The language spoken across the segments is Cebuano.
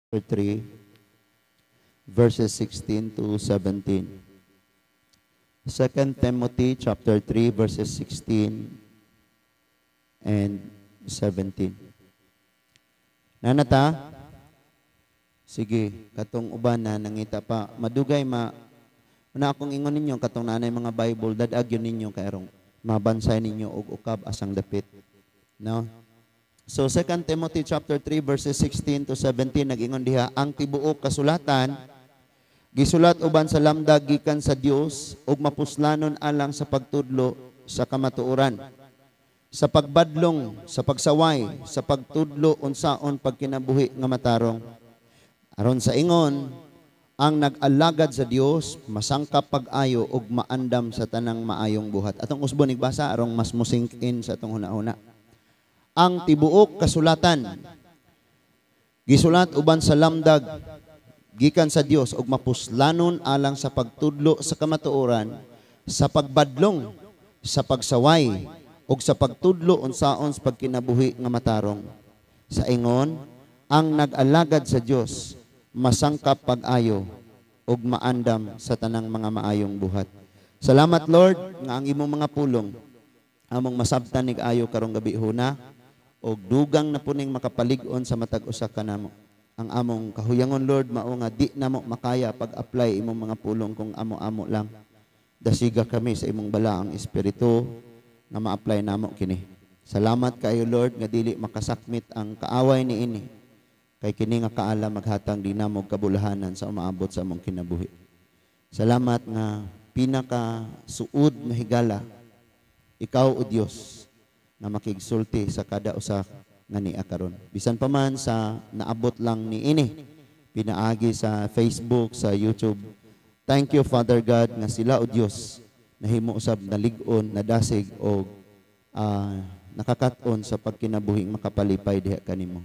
3 verses 16 to 17. 2 Timothy chapter 3 verses 16 and 17. Nanata? Sige, katong uban na nangita pa. Madugay ma na akong ingon ninyo katong nanay mga Bible, dadag yun ninyo kay arong mabansay ninyo og ukab asang dapit. No? So 2 Timothy chapter 3 verses 16 to 17, nag-ingon diha, ang tibuok kasulatan gisulat uban sa lamdag gikan sa Dios ug mapuslanon alang sa pagtudlo sa kamatuoran, sa pagbadlong, sa pagsaway, sa pagtudlo unsaon pagkinabuhi nga matarong, aron sa ingon ang nag-alagad sa Dios masangkap pag-ayo ug maandam sa tanang maayong buhat. Atong usbon igbasa arong mas mo-sink in sa atong hunahuna. Ang tibuok kasulatan gisulat uban sa lamdag gikan sa Dios ug mapuslanon alang sa pagtudlo sa kamatuoran, sa pagbadlong, sa pagsaway ug sa pagtudlo unsaon sa pagkinabuhi nga matarong, sa ingon ang nag-alagad sa Dios masangkap pag-ayo ug maandam sa tanang mga maayong buhat. Salamat, Lord, nga ang imong mga pulong among masabtan nig ayo karong gabi huna og dugang na puning makapalig-on sa matag usa kanamo. Ang among kahuyangon, Lord, mao nga di namo makaya pag-apply imong mga pulong kung amo-amo lang. Dasiga kami sa imong balaang espiritu nga ma-apply namo kini. Salamat kaayo, Lord, nga dili makasakmit ang kaaway niini. Kay kini nga kaalam maghatang di namo kabulahanan sa umaabot sa among kinabuhi. Salamat nga pinaka suod nga higala ikaw, o Dios, nga makigsulti sa kada usa nga niya karon. Bisan pa man sa naabot lang ni ini pinaagi sa Facebook, sa YouTube. Thank you, Father God, nga sila, o Dios, nahimo usab nalig-on, nadasig og nakakat-on sa pagkinabuhing makapalipay diha kanimo.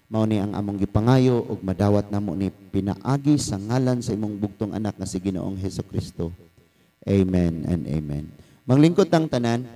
Mao ni ang among gipangayo ug madawat namo ni pinaagi sa ngalan sa imong bugtong anak nga si Ginoong Hesukristo. Amen and amen. Manglingkod tang tanan.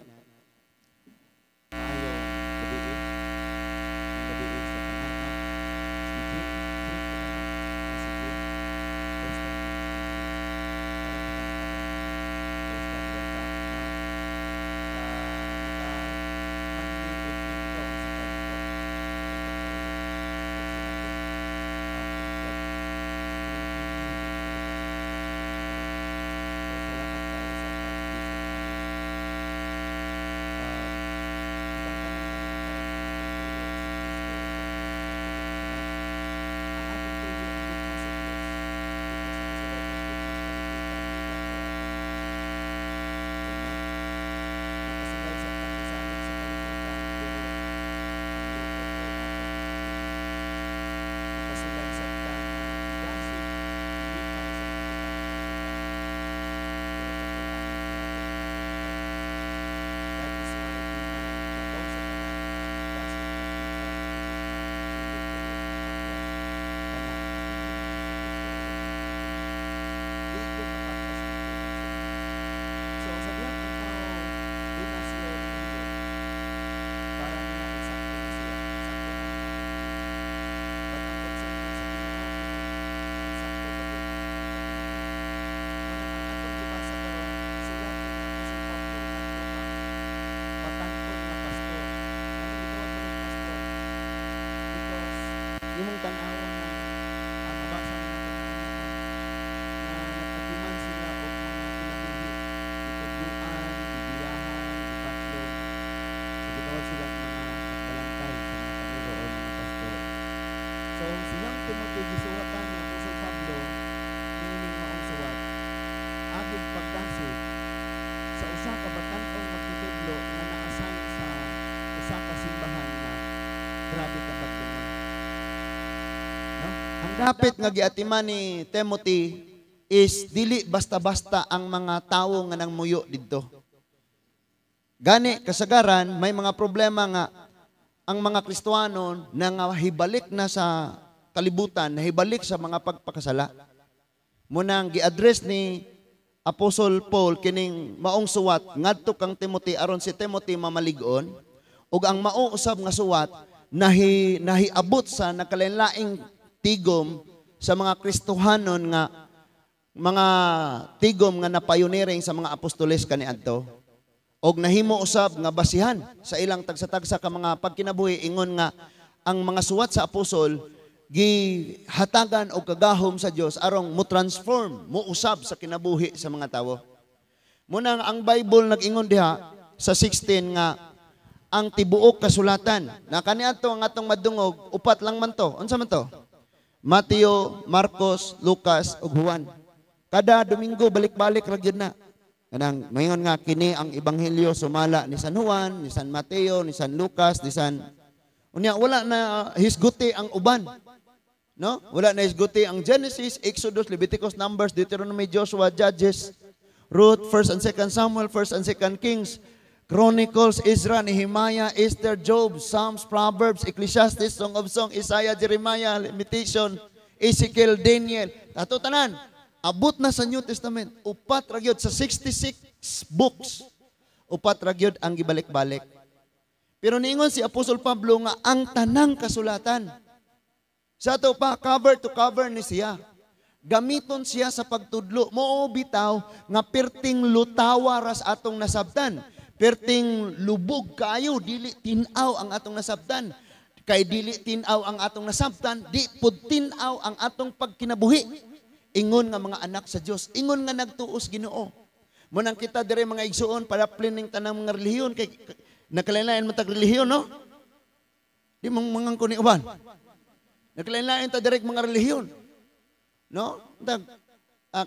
Dapit nga giatiman ni Timothy is dili basta-basta ang mga tawo nga nangmuyo didto. Gani kasagaran may mga problema nga ang mga Kristohanon na nga hibalik na sa kalibutan, nahibalik sa mga pagpakasala. Munang gi-address ni Apostle Paul kining maong suwat ngadto kang Timothy aron si Timothy mamalig-on ug ang mao usab nga suwat nahiabot sa nakalain-laing tigom sa mga Kristohanon nga mga tigom nga na-pioneering sa mga apostoles kaniadto. Og nahimo usab nga basihan sa ilang tagsa-tagsa ka mga pagkinabuhi, ingon nga ang mga suwat sa apostol gihatagan og kagahom sa Dios arong mo transform, mo usab sa kinabuhi sa mga tawo. Munang ang Bible nag-ingon diha sa 16 nga ang tibuok kasulatan. Na kaniadto ang atong madungog, upat lang man to. Unsa man to? Mateo, Marcos, Lucas ug Juan. Kada Domingo balik-balik ra gyud na. Kanang mayon nga kini ang ebanghelyo sumala ni San Juan, ni San Mateo, ni San Lucas, ni San. Unya wala na hisguti ang uban. No? Wala na hisguti ang Genesis, Exodus, Leviticus, Numbers, Deuteronomy, Joshua, Judges, Ruth, 1st and 2nd Samuel, 1st and 2nd Kings, Chronicles, Ezra, Nehemiah, Esther, Job, Psalms, Proverbs, Ecclesiastes, Song of Song, Isaiah, Jeremiah, Lamentation, Ezekiel, Daniel. Ato tanan, abot na sa New Testament, upat ra gyud sa 66 books. Upat ra gyud ang gibalik-balik. Pero niingon si Apostol Pablo nga ang tanang kasulatan. Sa ato pa, cover to cover ni siya. Gamiton siya sa pagtudlo. Mao bitaw nga perting lutawa ras atong nasabtan. Perting lubog kaayo, dili tin-aw ang atong nasabtan. Kay dili tin-aw ang atong nasabtan, di pud tin-aw ang atong pagkinabuhi. Ingon nga mga anak sa Dios, ingon nga nagtuos Ginoo. Munang kita dire mga igsuon, palaplin ning tanang mga relihiyon kay nakalain-lain man tag relihiyon, no? Di mong mangangko ni uban. Nakalain-lain ta direk mga relihiyon. No? Tag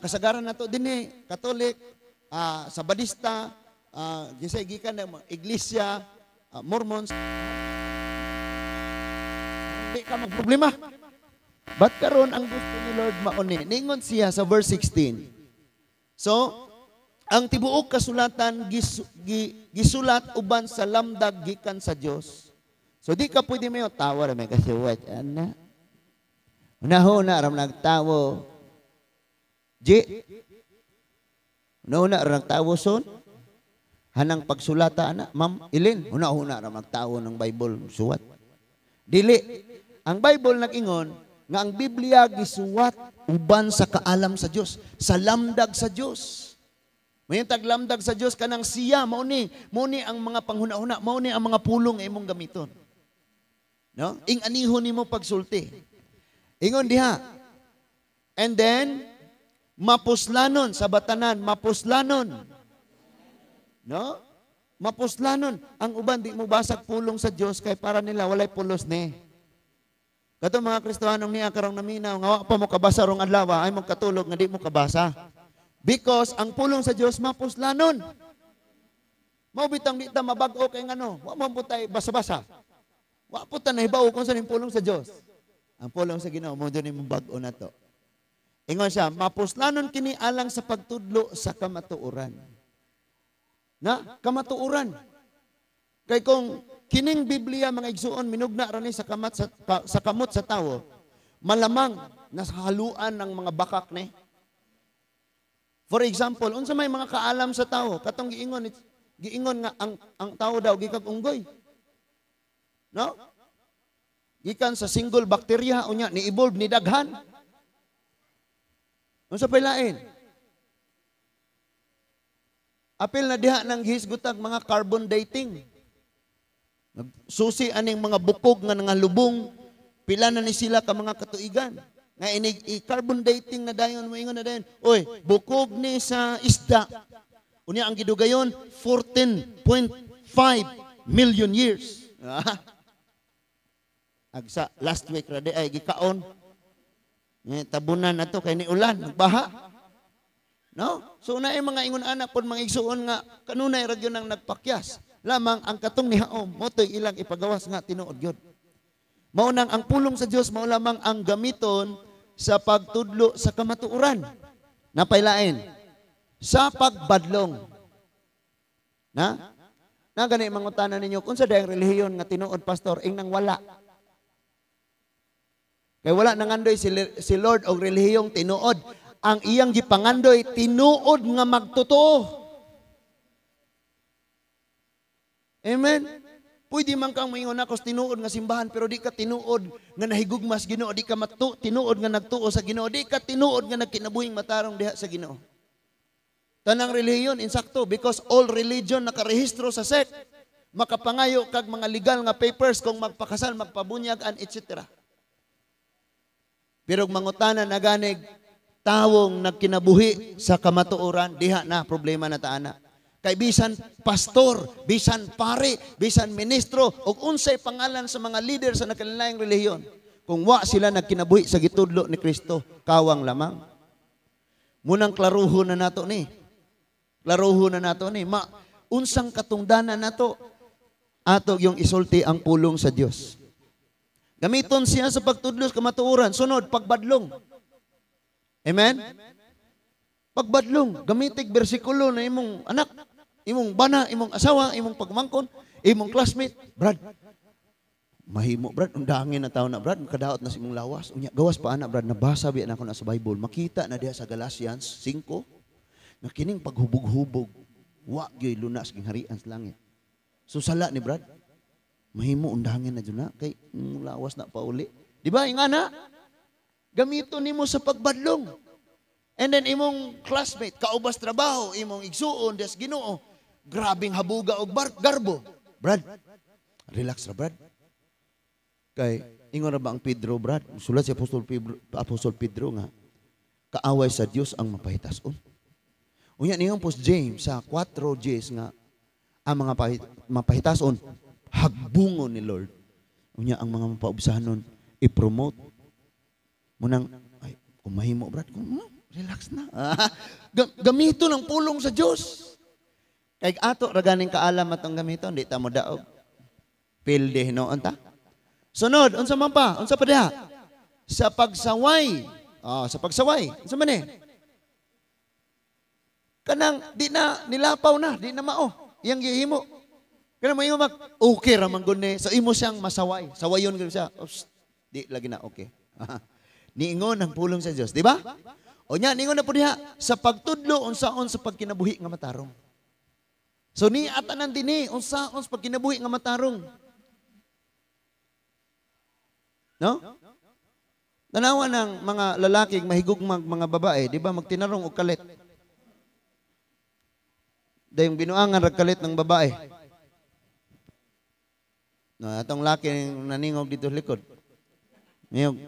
kasagaran nato dinhi, Katolik, Sabadista, gisay gikan na mga iglesia, Mormons. Di ka magproblema. But karon ang gusto ni Lord mauni. Ningon siya sa verse 16. So, ang tibuok kasulatan gisulat uban sa lamdag gikan sa Dios. So di ka pwede mayo tawa ra may kasuwat ana. Una-una ra nagtawo. Ji. Una-una ra nagtawo son. Hanang pagsulata ana, Ma'am Ilin, una-una ra magtawo ng Bible suwat. Dili. Ang Bible nag-ingon nga ang Biblia gisuwat uban sa kaalam sa Dios, sa lamdag sa Dios. May taglamdag sa Dios kanang siya mao ni ang mga panghuna-huna, mao ni ang mga pulong nga imong gamiton. No? Ing anihon nimo pagsulti. Ingon diha. And then mapuslanon sa batanan, mapuslanon. No? Mapuslanon. Ang uban di mo basag pulong sa Dios kay para nila walay pulos ni. Kato mga Kristohanong niya karong naminaw nga wa pa mo kabasa rong adlaw, ay mo katulog nga di mo kabasa. Because ang pulong sa Dios mapuslanon. Mao bitang di ta mabag-o kay ngano, wa man po tay basa-basa. Wa po ta nahibaw kung sa pulong sa Dios. Ang pulong sa Ginoo mo dun imong bag-o na to. Ingon siya, mapuslanon kini alang sa pagtudlo sa kamatuoran. Na kamatuoran. Kay kung kining Biblia mga igsuon minugna ra ni sa kamat sa kamot sa tawo, malamang nahaluan ng mga bakak ni. For example, unsa may mga kaalam sa tawo katong giingon giingon nga ang tawo daw gikag unggoy. No? Gikan sa single bacteria unya ni evolve ni daghan. Unsa pay lain? Apil na diha nang gihisgutag mga carbon dating. Susi aning mga bukog nga nangalubong, pila na ni sila ka mga katuigan. Nga inig i-carbon dating na dayon, moingon na dayon. Oy, bukog ni sa isda. Unya ang gidugayon 14.5 million years. Agsa last week ra di ay gikaon. Tabunan na to kay ni ulan, nagbaha. No? So naay mga ingon ana pod mga igsuon nga kanunay ra gyud ang nagpakyas. Lamang ang katong nihaom mo to'y ilang ipagawas nga tinuod gyud. Mao nang ang pulong sa Dios mao lamang ang gamiton sa pagtudlo sa kamatuoran. Napaylain sa pagbadlong. Na? Na gani mangutana ninyo kung sa dayang relihiyon nga tinuod, pastor, ing nang wala. Kay wala nangandoy si Lord og relihiyong tinuod. Ang iyang gipangandoy tinuod nga magtotoo. Amen. Pwede man kang moingon ako sa tinuod nga simbahan, pero di ka tinuod nga nahigugma sa Ginoo, di ka tinuod nga nagtuo sa Ginoo, di ka tinuod nga nagkinabuhing matarong diha sa Ginoo. Tanang relihiyon insakto because all religion nakarehistro sa SEC. Makapangayo kag mga legal nga papers kung magpakasal, magpabunyag, and etc. Pero mangutana na ganig tawong nagkinabuhi sa kamatuoran, diha na problema na taana. Kay bisan pastor, bisan pare, bisan ministro, ug unsay pangalan sa mga leader sa nakalaing relihiyon, kung wa sila nagkinabuhi sa gitudlo ni Kristo, kawang lamang. Munang klaruho na nato ni. Klaruho na nato ni. Ma, unsang katungdanan nato, ato yung isulti ang pulong sa Dios. Gamiton siya sa pagtudlo sa kamatuoran. Sunod, pagbadlong. Amen? Pagbadlong, gamitig bersikulo na imong anak, imong bana, imong asawa, imong pagmangkon, imong classmate. Brad, mahimo Brad, undangin na tao na Brad, makadaot na sa imong lawas. Unya, gawas pa ana Brad, nabasa biya na ako na sa Bible. Makita na diha sa Galatians 5, nga kining paghubog-hubog, wa gyoy lunas gingharian sa langit. So sala ni Brad, mahimo undangin na dyan na, kay lawas na pauli. Di ba, ingana? Gamito nimo sa pagbadlong. And then imong classmate, kaubas trabaho, imong igsuon, des Ginoo, grabing habuga og garbo. Brad, relax ra Brad. Kay ingon ra ba ang Pedro, Brad? Sulat si Apostol Pedro nga kaaway sa Dios ang mapahitason. Unya niyang Post James sa 4 Gs nga ang mga mapahitason hagbungon ni Lord. Unya ang mga mapaubsahanon i-promote. Munang ay kung mahimo Brad, kung relax na. Gamito ng pulong sa Dios. Kay ato ra ganing kaalam atong gamiton, di ta mo daog. Pilde hinuon ta. Sunod, unsa man pa? Unsa pa diha? Sa pagsaway. Oh, sa pagsaway. Unsa man eh? Kanang di na nilapaw na, di na mao. Iyang gihimo. Kanang mahimo mag okay ra man gud ni. So imo siyang masaway. Sawayon gud siya. Oops, di lagi na okay. Niingon ang pulong sa Dios, di ba? O nya niingon na po diha sa pagtudlo unsaon sa pagkinabuhi nga matarong. So ni atanan dinhi unsaon sa pagkinabuhi nga matarong. No? Tanawa ng mga lalaking mahigugmag mga babae, di ba magtinarong og kalit? Dayong binuangan rag kalit ng babae. No, atong laki naningog dito sa likod. Ngayog,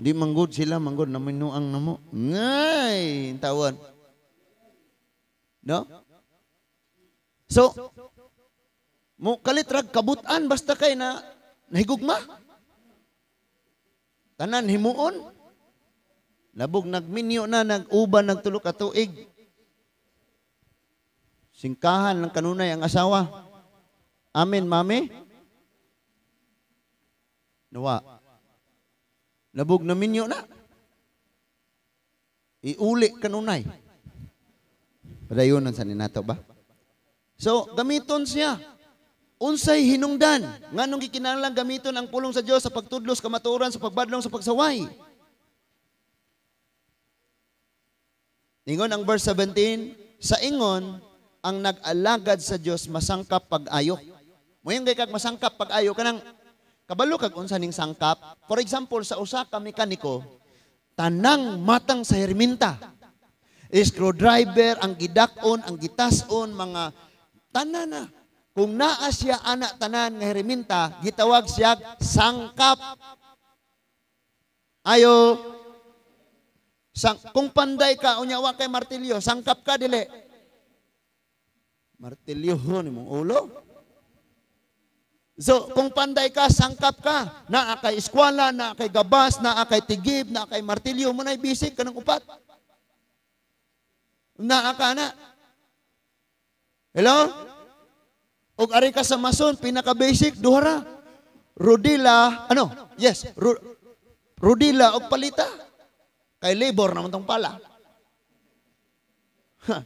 di manggod sila, manggod na minuang namo. Ngay, tawon. No? So, mo kalit rag kabutan basta kay na nahigugma. Tanan himuon. Labog nagminyo na, nag-uban, nagtulo ka tuig. Singkahan ng kanunay ang asawa. Amen, mami? Nawa. Labog na minyo na. Iuli kanunay. Padayonan sa ninato ba? So, gamiton siya. Unsay hinungdan? Nganong gikinahanglan gamiton ang pulong sa Dios sa pagtudlos kamatuoran, sa pagbadlong, sa pagsaway? Ingon ang verse 17, sa ingon ang nag-alagad sa Dios masangkap pag-ayo. Moingon kay kag masangkap pag-ayo kanang kabalo kag unsa ning sangkap. For example, sa usa ka mekaniko, tanang matang sa herminta, screwdriver, ang gidak-on, ang gitas-on, mga tanan na. Kung naa siya ana tanan nga herminta, gitawag siya sangkap. Ayo. Kung panday ka, unya wa kay martilyo, sangkap ka dili. Martilyo ni mong ulo. So, kung panday ka, sangkap ka. Naa kay eskwela, naa kay gabas, naa kay tigib, naa kay martilyo, mo na'y bisig kanang upat. Naa ka na. Hello? Og ari ka sa mason, pinaka-basic, duha ra. Rodila, ano? Yes, rodila og palita. Kay labor naman tong pala. Ha.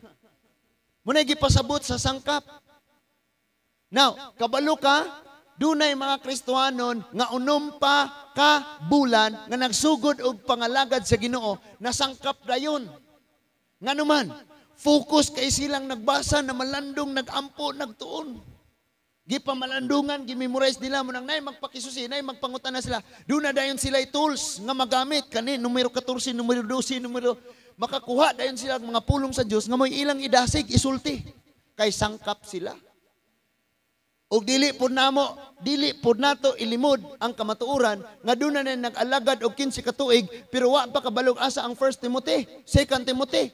Muna'y gipasabot sa sangkap. Now, kabalo ka, dunay mga Kristohanon nga unom pa ka bulan nga nagsugod og pangalagad sa Ginoo, nasangkap dayon. Nganuman, focus kay silang nagbasa, na malandong, nagampo, nagtuon. Gipamalandungan, gimemorize nila mo nang nay magpakisusi, nay magpangutan na sila. Doon na dayon sila tools nga magamit kani numero 14, numero 12, numero makakuha dayon sila ang mga pulong sa Dios nga mo'y ilang idasig, isulti. Kay sangkap sila. Og dili pud namo, dili pud nato ilimod ang kamatuoran nga doon na nag-alagad og 15 ka tuig pero wa pa kabalog asa ang 1 Timothy, 2 Timothy.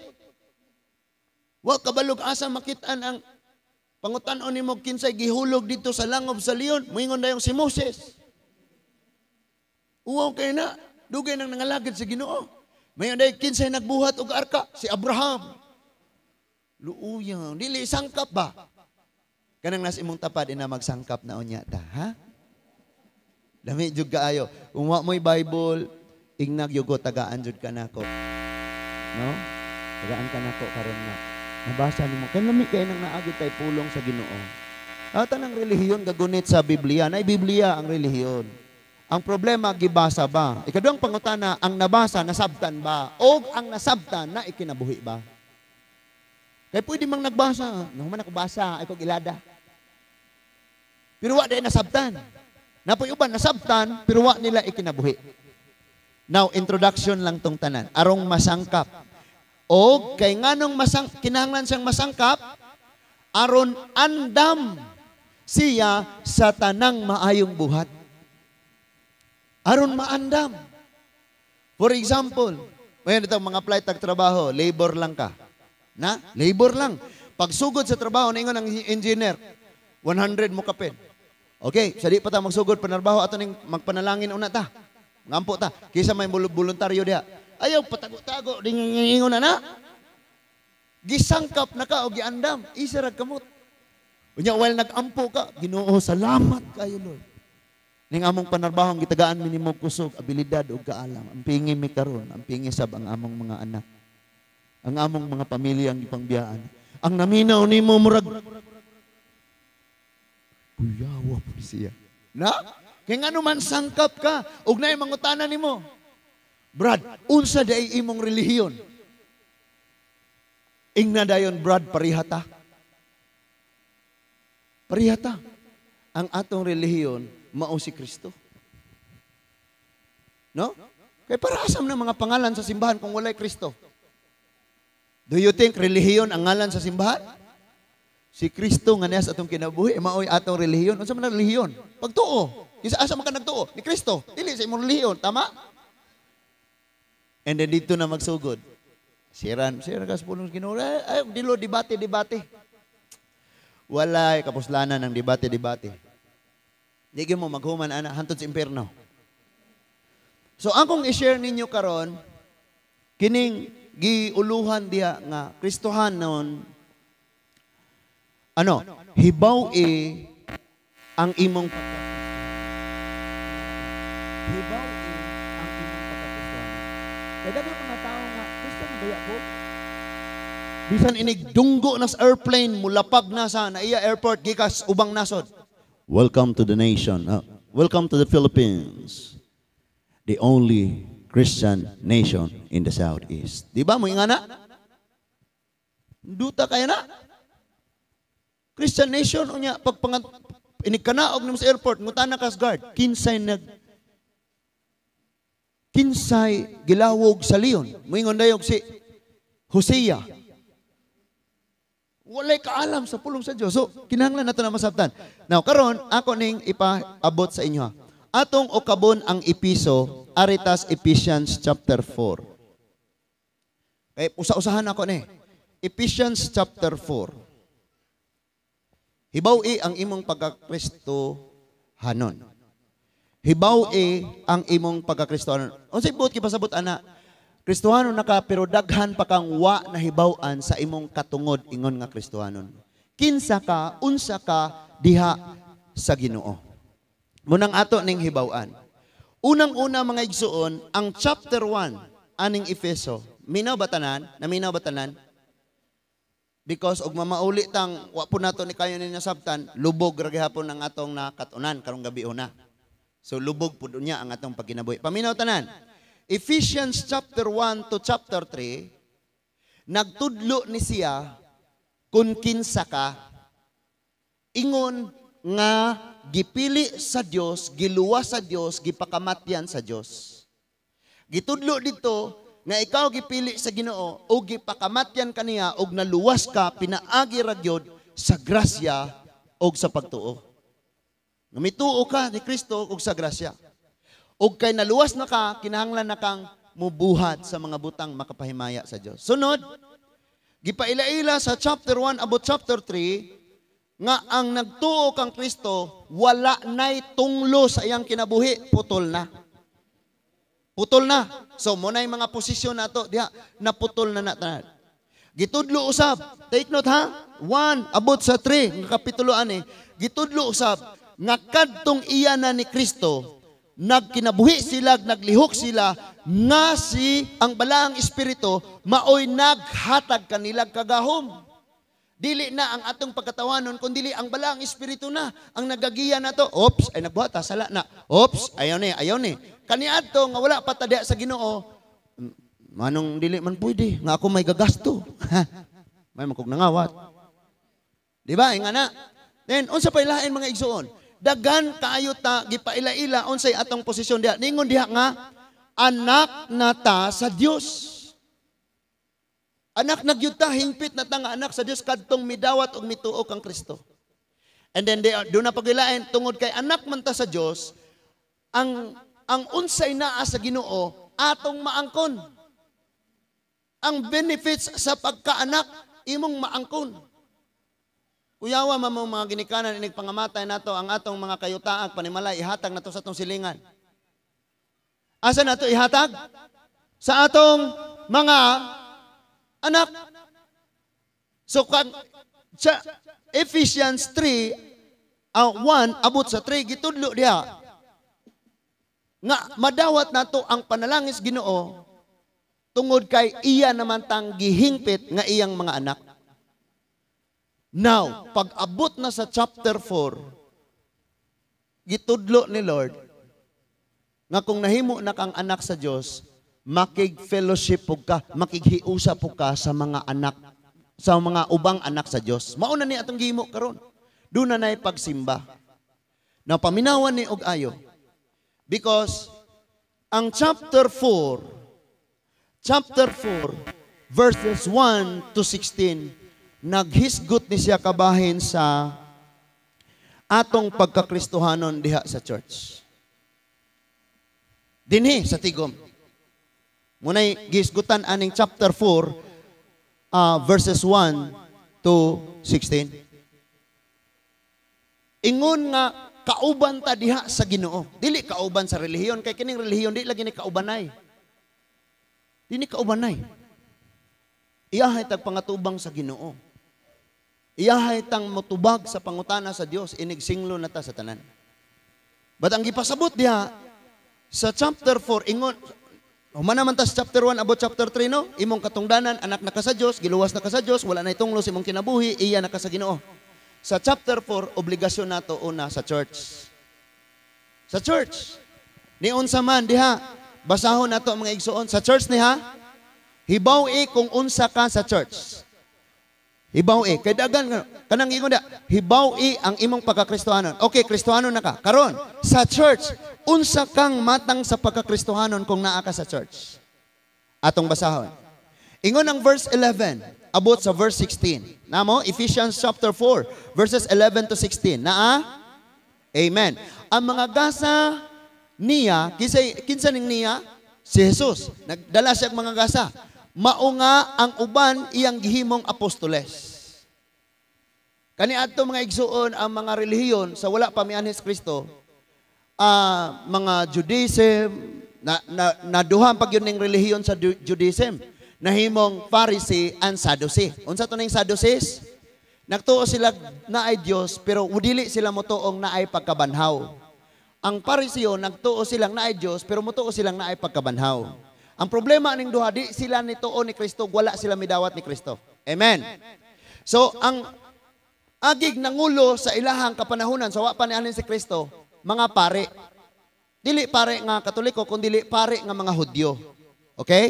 Wa kabalog asa makit-an ang pangutan-on nimo kinsay gihulog dito sa langob sa leon, moingon dayong si Moses. Uwaw kay na, dugay nang nangalagad sa Ginoo. Mayon day kinsay nagbuhat og arka, si Abraham. Luuyan, dili sangkap ba? Kanang nas imong tapad ina magsangkap na unya ta, ha? Lami jud kaayo. Kung wa mo'y Bible, ingnag yugo tagaan jud ka nako. No? Tagaan ka nako karon nga. Nabasa nimo. Kay lami kay nang naagi tay pulong sa Ginoo. At ang relihiyon gagunit sa Biblia, nay Biblia ang relihiyon. Ang problema gibasa ba? Ikaduhang pangutana, ang nabasa nasabtan ba? O ang nasabtan na ikinabuhi ba? Kay pwede mang nagbasa, nahuman ako basa, ay kog ilada. Pero wa day nasabtan. Napoy uban nasabtan, pero wa nila ikinabuhi. Now, introduction lang tong tanan. Arong masangkap. O kay nganong kinahanglan siyang masangkap, aron andam siya sa tanang maayong buhat. Aron maandam. For example, ngayon ito, mga apply tag trabaho, labor lang ka. Na? Labor lang. Pagsugod sa trabaho, naingon ang engineer, 100 mo kapin. Okay, sa di pa ta magsugod panarbaho, ato ning magpanalangin una ta. Ngampo ta. Kisa may voluntaryo diha. Ayaw, patago-tago, dingingon na na. Gisangkap na ka o giandam, isa ra kamot. Unya, while nag-ampo ka, Ginoo, salamat kayo, Lord. Ning among panarbahong gitagaan mi nimo kusog, abilidad ug kaalam. Ang pingi mi karon, ang pingi sab ang among mga anak. Ang among mga pamilya ang gipangbiyaan. Ang naminaw nimo murag kuyawa po siya. Na? Kaya nga naman sangkap ka, ug naay mangutana nimo. Brad, unsa day imong relihiyon? Ingna dayon, Brad, parihata. Parihata. Ang atong relihiyon, mao si Kristo. No? Kaya para asam na mga pangalan sa simbahan kung walay Kristo? Do you think relihiyon ang ngalan sa simbahan? Si Kristo nga niya sa atong kinabuhi, maoy atong relihiyon. Unsa man ang relihiyon? Pagtuo. Kinsa asa man ka nagtuo? Ni Kristo. Dili sa imong relihiyon, tama? And then dito na magsugod. Siran, siran ka sa pulong Ginoo. Ay, dilo debate, debate. Walay kapuslanan ng debate, debate. Di gyud mo maghuman ana hantod sa impierno. So akong i-share ninyo karon kining giuluhan diha nga Kristohanon ano, hibaw-i ang imong hibaw-i ang imong pagkakristohanon. Kaya daghang mga tao nga Kristiyan baya ko. Bisan inig dunggo na sa airplane mulapag na sa Naiya Airport gikas ubang nasod. Welcome to the nation. Welcome to the Philippines. The only Christian nation in the Southeast. Di ba mo nga na? Duta kaya na? Christian nation unya pag inig kanaog nimo sa airport ngutana ka sa guard, kinsay gilawog sa leon? Moingon dayog si Hosea. Walay kaalam sa pulong sa Dios. So kinahanglan nato na masabtan. Now karon ako ning ipaabot sa inyo. Atong ukabon ang Episo, aritas Ephesians chapter 4. Kay usa-usahan ako ni. Ephesians chapter 4. Hibaw-i ang imong pagkakristohanon. Hibaw-i ang imong pagkakristohanon. Unsay buot gipasabot ana? Kristohanon na ka pero daghan pa kang wa na hibaw-an sa imong katungod ingon nga Kristohanon. Kinsa ka, unsa ka diha sa Ginoo. Munang ato ning hibaw-an. Unang-una mga igsuon, ang chapter 1 aning Efeso. Minaw ba tanan? Naminaw ba tanan? Because og mamauli tang wa po nato ni kayo ni nasabtan, lubog ra gihapon ang atong nakatunan karong gabi una. So lubog pud unya ang atong pagkinabuhi. Paminaw tanan. Ephesians chapter 1 to chapter 3, nagtudlo ni siya kung kinsa ka, ingon nga gipili sa Dios, giluwas sa Dios, gipakamatyan sa Dios. Gitudlo dito nga ikaw gipili sa Ginoo o gipakamatyan kaniya og naluwas ka pinaagi ra gyud sa grasya og sa pagtuo. Nga mituo ka ni Kristo og sa grasya. Og kay naluwas na ka, kinahanglan na kang mubuhat sa mga butang makapahimaya sa Dios. Sunod, gipaila-ila sa chapter 1 abot chapter 3 nga ang nagtuo kang Kristo wala nay tunglo sa iyang kinabuhi, putol na. Putol na. So mo na mga posisyon nato diha, naputol na na tanan. Gitudlo usab, take note ha, 1 abot sa 3 nga kapitulo ani, gitudlo usab nga kadtong iya na ni Kristo nagkinabuhi sila, naglihok sila, nga si ang balaang espiritu maoy naghatag kanilang kagahom. Dili na ang atong pagkatawanon, kun dili ang balaang espiritu na ang nagagiya nato. Oops, ay nagbuhat, sala na. Oops, ayaw ni, ayaw ni. Kaniadto nga wala pa ta sa Ginoo, manong dili man pwede, nga ako may gagasto. May makog nangawat. Di ba? Nga na. Then, unsa pa ilain mga igsuon? Dagan kaayo ta gipaila-ila unsay atong posisyon diha. Ningon diha nga anak na ta sa Dios. Anak na gyud ta, hingpit na ta nga anak sa Dios kadtong midawat og mituo kang Kristo. And then do na pagilain tungod kay anak man ta sa Dios, ang unsay naa sa Ginoo atong maangkon. Ang benefits sa pagkaanak imong maangkon. Kuyawa mamong mga ginikanan inig pangamatay nato ang atong mga kayutaag panimalay ihatag nato sa atong silingan. Asa nato ihatag? Sa atong mga anak. So kag sa Ephesians 3 1 abot sa 3 gitudlo diha nga madawat nato ang panalangin sa Ginoo tungod kay iya naman tang gihingpit nga iyang mga anak. Now, pag-abot na sa chapter 4, gitudlo ni Lord nga kung nahimo na kang anak sa Dios, makig-fellowship pug ka, makighiusa pug ka sa mga anak, sa mga ubang anak sa Dios. Mao na ni atong gihimo karon. Doon na na'y pagsimba. Now, paminawan ni og ayo. Because ang chapter 4, chapter 4, verses 1 to 16, naghisgot ni siya kabahin sa atong pagkakristohanon diha sa church. Dinhi sa Tigom. Munay gisgutan aning chapter 4, verses 1 to 16. Ingon nga kauban ta diha sa Ginoo. Dili kauban sa relihiyon kay kining relihiyon di lagi ni kaubanay. Di ni kaubanay. Iyahay tag pangatubang sa Ginoo. Iyahay tang motubag sa pangutana sa Dios inig singlo na ta sa tanan. But ang gipasabot diha sa chapter 4 ingon human naman ta sa chapter 1 abot chapter 3 no, imong katungdanan anak na ka sa Dios, giluwas na ka sa Dios, wala na itunglo sa imong kinabuhi, iya na ka sa Ginoo. Sa chapter 4 obligasyon nato una sa church. Sa church. Ni unsa man diha, basahon nato mga igsuon sa church niha. Hibaw-i kung unsa ka sa church. Hibaw-i kay dagan kanang ingon da, hibaw-i ang imong pagkakristohanon. Okay, Kristohanon na ka. Karon, sa church, unsa kang matang sa pagkakristohanon kung naa ka sa church? Atong basahon. Ingon ang verse 11 abot sa verse 16. Namo, Ephesians chapter 4, verses 11 to 16. Naa? Amen. Ang mga gasa niya, kinsa ning niya? Si Jesus. Nagdala siya ang mga gasa. Mao nga ang uban iyang gihimong apostoles. Kaniadto mga igsuon ang mga relihiyon sa wala pa mianhi si Kristo, mga Judaism, naduhan pag yun ning relihiyon sa Judaism, nahimong Pharisee and Sadducee. Unsa to ning Sadducees? Nagtuo sila naay Dios pero dili sila motuong naay pagkabanhaw. Ang Pariseo nagtuo silang naay Dios pero motuo silang naay pagkabanhaw. Ang problema ning duha, di sila nituo ni Kristo, wala sila midawat ni Kristo. Amen. So ang agig nangulo sa ilahang kapanahunan sa wa pa ni si Kristo, mga pare. Dili pare nga Katoliko, kun dili pare nga mga Hudyo. Okay?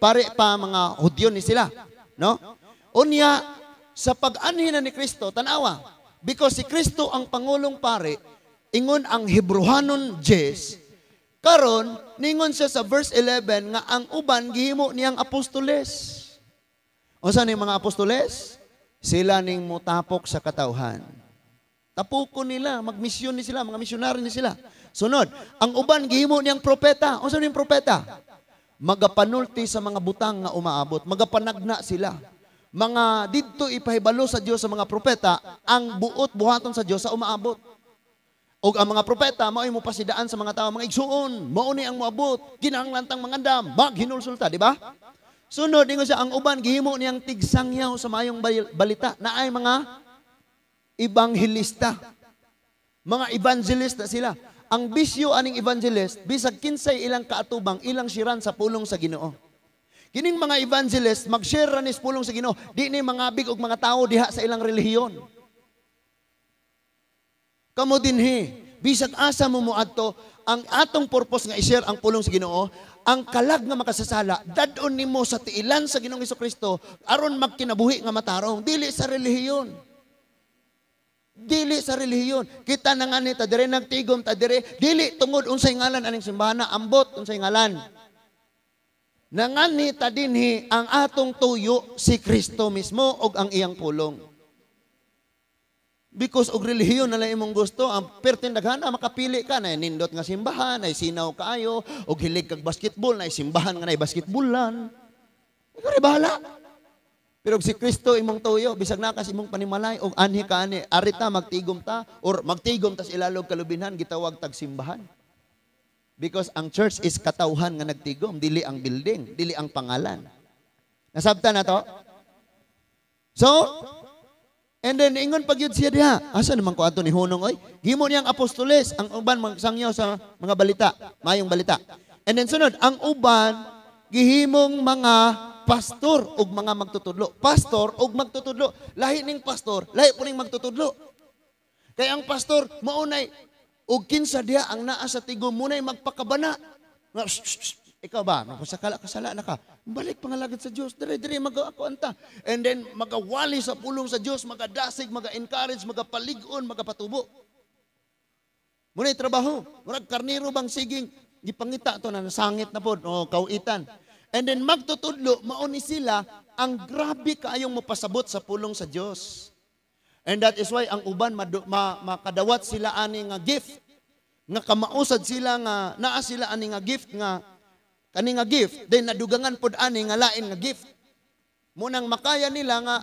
Pare pa mga Hudyo ni sila, no? Unya sa pag-anhi na ni Kristo, tanawa. Because si Kristo ang pangulong pare, ingon ang Hebreohanon 10, karon ningon siya sa verse 11 nga ang uban gihimo niyang apostoles. Unsa ning mga apostoles? Sila ning mutapok sa katawhan. Tapukon nila, magmisyon ni sila, mga misyonary ni sila. Sunod, ang uban gihimo niyang propeta. Unsa ning propeta? Magapanulti sa mga butang nga umaabot, magapanagna sila. Mga didto ipahibalo sa Dios sa mga propeta ang buot buhaton sa Dios sa umaabot. Og ang mga propeta mao'y mopasidaan sa mga tao, mga igsuon, mao ni ang moabot, kinahanglan tang mangandam, maghinulsulta, di ba? Sunod, ingon siya, ang uban gihimo niyang tigsangyaw sa mayong balita, naay mga ebanghelista. Mga evangelist na sila. Ang bisyo aning evangelist, bisag kinsay ilang kaatubang, ilang siran sa pulong sa Ginoo. Kining mga evangelist, mag-share ra ni pulong sa Ginoo, di ni mangabig og mga tao diha sa ilang relihiyon. Kamo dinhi, bisag asa mo moadto, ang atong purpose nga i-share ang pulong sa Ginoo, ang kalag nga makasasala, dad-on nimo sa tiilan sa Ginoong Kristo aron magkinabuhi nga matarong, dili sa relihiyon. Dili sa relihiyon. Kita na nga ni ta dire nagtigom ta dire, dili tungod unsay ngalan aning simbahan, ambot unsay ngalan. Nangani ta dinhi ang atong tuyo si Kristo mismo og ang iyang pulong. Because og relihiyon na lang imong gusto, ang perting daghana makapili ka na nindot nga simbahan, ay sinaw kaayo, og hilig kag basketball, na simbahan nga na basketballan. Ikaw rin bahala. Pero si Kristo imong tuyo, bisag na kas imong panimalay, og anhi ka ani, arita magtigom ta, or magtigom tas ilalog kalubinhan, gitawag tag simbahan. Because ang church is katawhan nga nagtigom, dili ang building, dili ang pangalan. Nasabta na to? So, and then ingon pag yun siya diha, asa naman ko ato ni Hunong oy? Gimo niyang apostoles, ang uban magsangyaw sa mga balita, mayong balita. And then sunod, ang uban gihimong mga pastor ug mga magtutudlo. Pastor ug magtutudlo. Lahi ning pastor, lahi po ning magtutudlo. Kay ang pastor maunay og kinsa diha ang naa sa tigom munay magpakabana. Nga, "Shh, shh, shh. Ikaw ba, makasakala kasala na ka. Balik pangalagad sa Dios. Dire dire mag-ako anta." And then magawali sa pulong sa Dios, magadasig, maga-encourage, magapalig-on, magapatubo. Munay trabaho. Murag karniro bang siging gipangita to na nasangit na pod o kauitan. And then magtutudlo, mauni sila ang grabe kaayong mapasabot sa pulong sa Dios. And that is why ang uban makadawat sila ani nga gift nga kamausad sila nga naa sila ani nga gift nga kani nga gift, then nadugangan pod ani nga lain nga gift. Munang makaya nila nga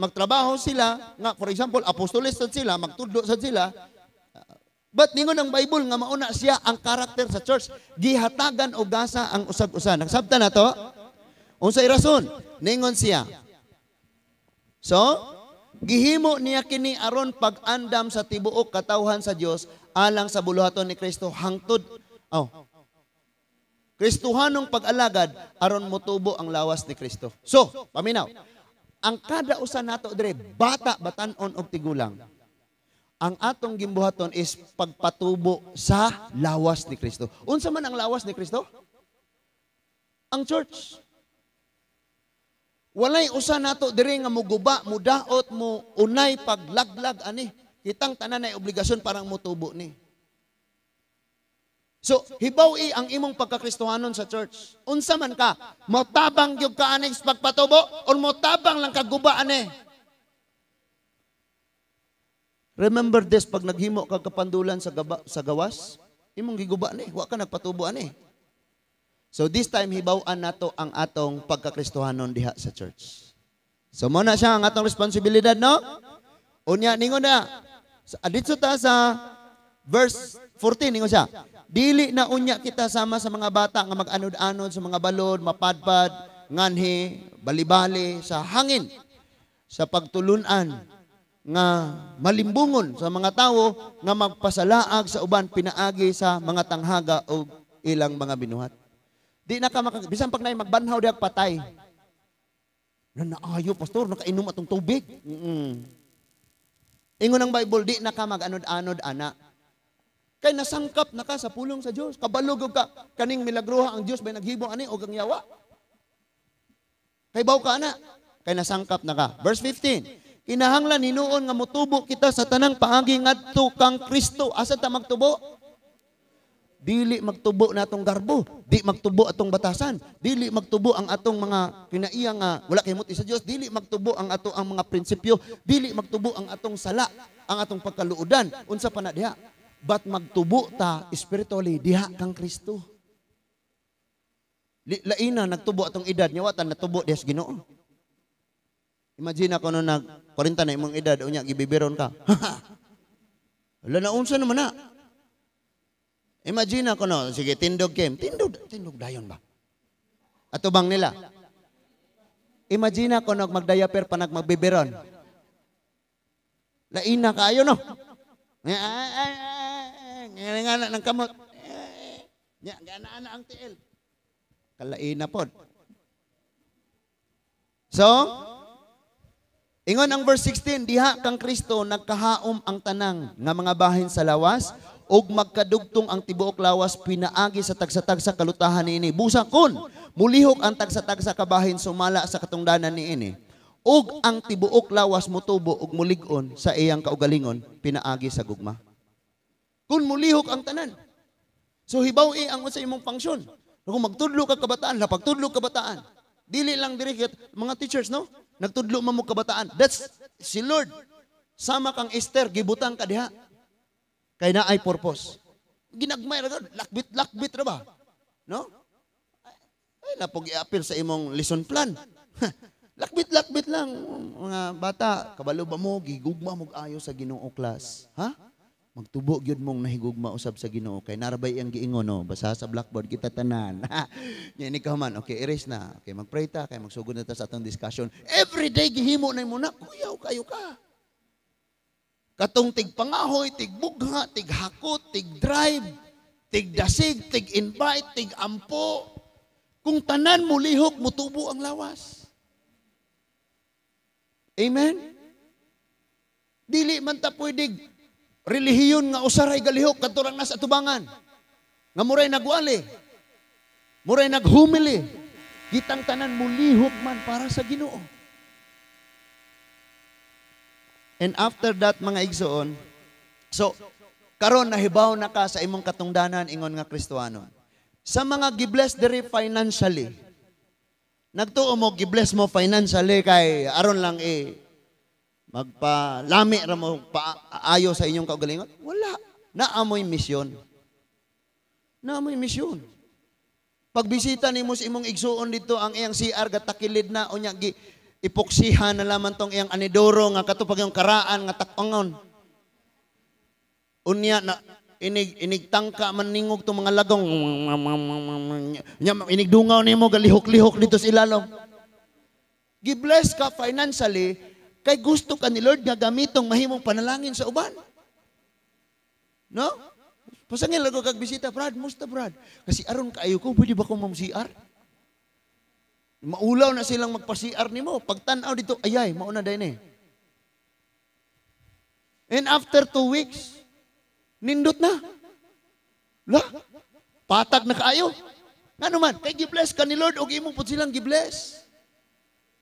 magtrabaho sila nga, for example, apostoles sad sila, magtudlo sad sila. But ningon ang Bible nga mauna siya ang karakter sa church, gihatagan og gasa ang usag-usa. Nagsabta na to? Unsay rason? Ningon siya. So, gihimo niya kini aron pag-andam sa tibuok katawhan sa Dios alang sa buluhaton ni Kristo hangtod oh Kristohanong pag-alagad aron motubo ang lawas ni Kristo. So, paminaw. Ang kada usa nato dire, bata, batan-on og tigulang, ang atong gimbuhaton is pagpatubo sa lawas ni Kristo. Unsa man ang lawas ni Kristo? Ang church. Walay usa nato diri nga muguba, mudaot, mo unay paglaglag ani. Kitang tanan ay obligasyon parang motubo ni. So, hibaw-i ang imong pagkakristohanon sa church. Unsa man ka, motabang gyud ka ani sa pagpatubo or motabang lang ka guba ani? Remember this, pag naghimo kag kapandulan sa gawas, imong giguba ni, wa ka nagpatubo ani. So this time hibaw-an nato ang atong pagkakristohanon diha sa church. So mo na siya ang atong responsibilidad, no? Unya ningon na didto ta sa verse 14, ningon siya. Dili na unya kita sama sa mga bata nga mag-anod-anod sa mga balod, mapadpad, nganhi, balibali sa hangin sa pagtulunan nga malimbungon sa mga tawo nga magpasalaag sa uban pinaagi sa mga tanghaga o ilang mga binuhat. Di na ka bisan pag naay magbanhaw diha patay. Na naayo pastor, nakainom atong tubig. Ingon ang Bible, di na ka mag-anod-anod ana. Kay nasangkap na ka sa pulong sa Dios. Kabalog og ka kaning milagroha ang Dios bay naghimo ani og ang yawa. Kay baw ka ana, kay nasangkap na ka. Verse 15. Kinahanglan hinuon nga motubo kita sa tanang paagi ngadto kang Kristo. Asa ta magtubo? Dili magtubo na atong garbo, di magtubo atong batasan, dili magtubo ang atong mga kinaiya nga wala kay muti sa Dios, dili magtubo ang ato ang mga prinsipyo, dili magtubo ang atong sala, ang atong pagkaluodan, unsa pa na diha. But magtubo ta spiritually diha kang Kristo. Laina nagtubo atong edad nya watan natubo diha sa Ginoo. Imagine ako no nag 40 na imong edad unya gibibiron ka. Wala na unsa naman na. Imagine ako no, sige tindog game, tindog tindog dayon ba? Ato bang nila? Imagine ako no magdiaper pa nagmagbibiron. Laina kaayo no. Nga ng kamot. Nya gana ang tiil. Kalaina pod. So, ingon ang verse 16, diha kang Kristo nagkahaom ang tanang nga mga bahin sa lawas ug magkadugtong ang tibuok lawas pinaagi sa tagsa-tagsa kalutahan niini. Busa kun mulihok ang tagsa-tagsa kabahin sumala sa katungdanan niini, ug ang tibuok lawas motubo ug mulig-on sa iyang kaugalingon pinaagi sa gugma. Kun mulihok ang tanan. So hibaw-i ang unsa imong function. Kung magtudlo ka kabataan, lapagtudlo kabataan. Dili lang diri mga teachers, no? Nagtudlo man mo kabataan. That's si Lord. Sama kang Esther, gibutang ka diha. Kay naay purpose. Ginagmay ra gud, lakbit-lakbit ra ba? No? Ay napog i-appeal sa imong lesson plan. Lakbit-lakbit lang mga bata, kabalo ba mo gigugma mo ayo sa Ginoo class? Ha? Magtubo gyud mong nahigugma usab sa Ginoo kay narabay iyang giingon no, basa sa blackboard kita tanan. Nya ni ka man, okay, erase na. Okay, magpray ta kay magsugod na ta sa atong discussion. Every day gihimo na mo na, kuyaw kayo ka. Katong tigpangahoy, tigbugha, tighakot, tig-drive, tigdasig, tig-invite, tig-ampo. Kung tanan mo lihok, mutubo ang lawas. Amen? Dili man ta pwede relihiyon nga usaray galihok kadto rang nasa atubangan. Nga muray nagwali. Muray naghumili. Gitang tanan mulihok man para sa Ginoo. And after that mga igsoon, so karon nahibaw na ka sa imong katungdanan ingon nga Kristohanon. Sa mga gibless diri financially, nagtuo mo gibless mo financially kay aron lang magpalami ra mo paayo sa inyong kaugalingon? Wala. Naamoy misyon. Naamoy misyon. Pagbisita nimo sa imong igsuon dito ang iyang CR gatakilid na unya gi ipoksihan na lamang tong iyang anidoro nga katupag yung karaan nga takangon. Unya na inig tangka man ningog tong mga lagong nya inig dungaw nimo galihok-lihok dito sa ilalom. Gibless ka financially kay gusto ka ni Lord nga gamitong mahimong panalangin sa uban. No? Pasangil ako kag bisita, Brad, musta Brad? Kasi aron kaayo ko, pwede ba ko mam-CR? Maulaw na silang magpa-CR nimo. Pagtan-aw dito, ayay, mauna din eh. And after 2 weeks, nindot na. La, patag na kaayo. Ngano man, kay gibless ka ni Lord og imo pud silang gibless.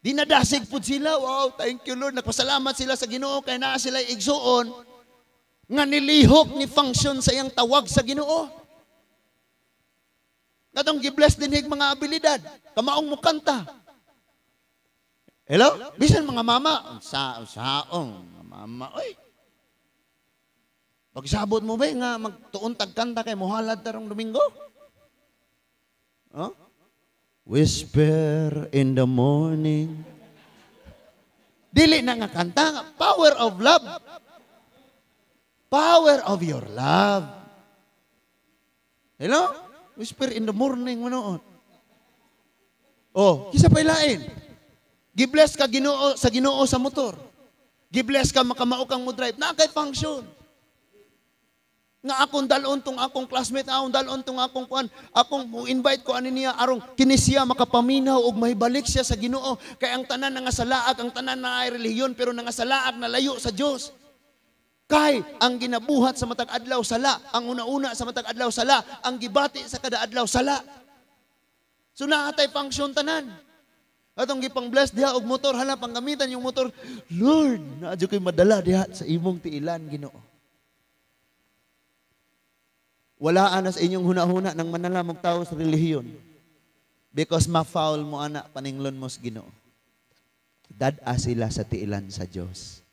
Dinadasig pud sila. Wow, thank you Lord. Nagpasalamat sila sa Ginoo kay naa sila igsuon nga nilihok ni function sa iyang tawag sa Ginoo. Katong gibless dinhig mga abilidad, kamaong mukanta. Hello? Bisan mga mama, saong mama, oy. Pagsabot mo ba nga magtuon tag kanta kay mohalad tarong Domingo? Huh? Whisper in the morning. Dili na nga kanta, power of love. Power of your love. Hello? Whisper in the morning manood. Oh, kisa pa ilain. Gibless ka Ginoo sa Ginoo sa motor. Gibless ka makamao kang mo drive. Na kay function. Nga akong dalon tong akong classmate, akong dalon tong akong kuan, akong mo invite ko ani niya arong kini siya makapaminaw og mahibalik siya sa Ginoo. Kay ang tanan nga salaag, ang tanan na ay relihiyon pero nga salaag na layo sa Dios. Kay ang ginabuhat sa matag adlaw sala, ang una-una sa matag adlaw sala, ang gibati sa kada adlaw sala. So naatay function tanan. Atong gipang bless diha og motor, hala panggamitan yung motor. Lord, naa jud koy madala diha sa imong tiilan, Ginoo. Wala ana sa inyong huna-huna nang manala mog tawo sa relihiyon. Because ma-foul mo ana paninglon mo sa Ginoo. Dad-a sila sa tiilan sa Dios.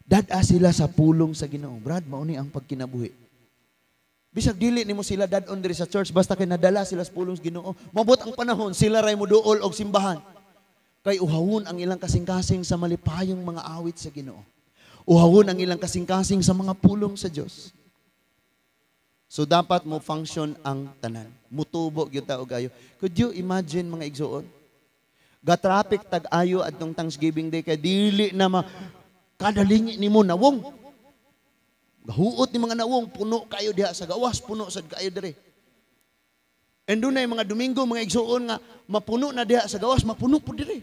Dad-a sila sa pulong sa Ginoo. Brad, mao ni ang pagkinabuhi. Bisag dili nimo sila dad-on diri sa church basta kay nadala sila sa pulong sa Ginoo. Mabot ang panahon sila ray moduol og simbahan. Kay uhawon ang ilang kasing-kasing sa malipayong mga awit sa Ginoo. Uhawon ang ilang kasing-kasing sa mga pulong sa Dios. So dapat mo function ang tanan. Mutubo gyud ta og ayo. Could you imagine mga igsuon? Ga-traffic tag-ayo adtong Thanksgiving Day kay dili na ma kada lingi nimo nawong. Gahuot ni mga nawong, puno kayo diha sa gawas, puno sad kayo dire. And dunay mga Domingo mga igsuon nga mapuno na diha sa gawas, mapuno po dire.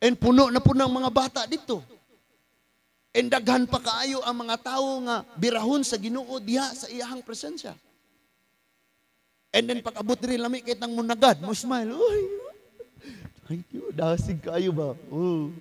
And puno na po ng mga bata dito. And daghan pa kaayo ang mga tawo nga birahon sa Ginoo diha sa iyahang presensya. And then pag-abot diri lami kay tang munagad, mo smile. Uy. Thank you, dasig kaayo ba? Oh.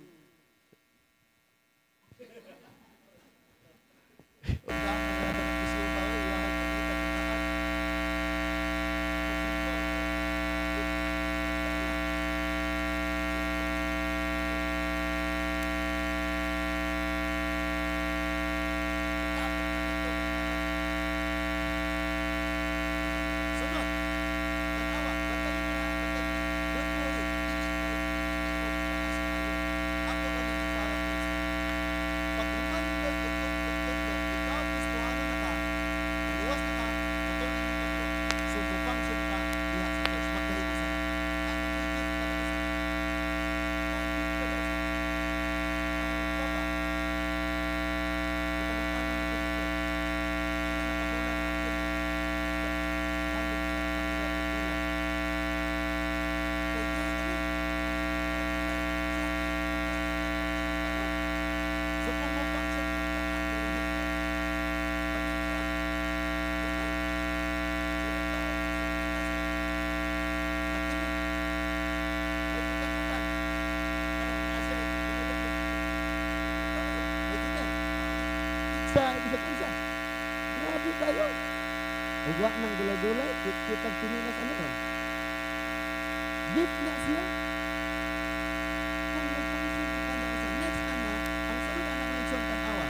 Grabe kayo. Ugwa ng gulay-gulay, kitag tinilas ano ba? Gift na siya. Kung nagfunction ang kada usa. Next ana, ang sunod ana ng isang tan-awa.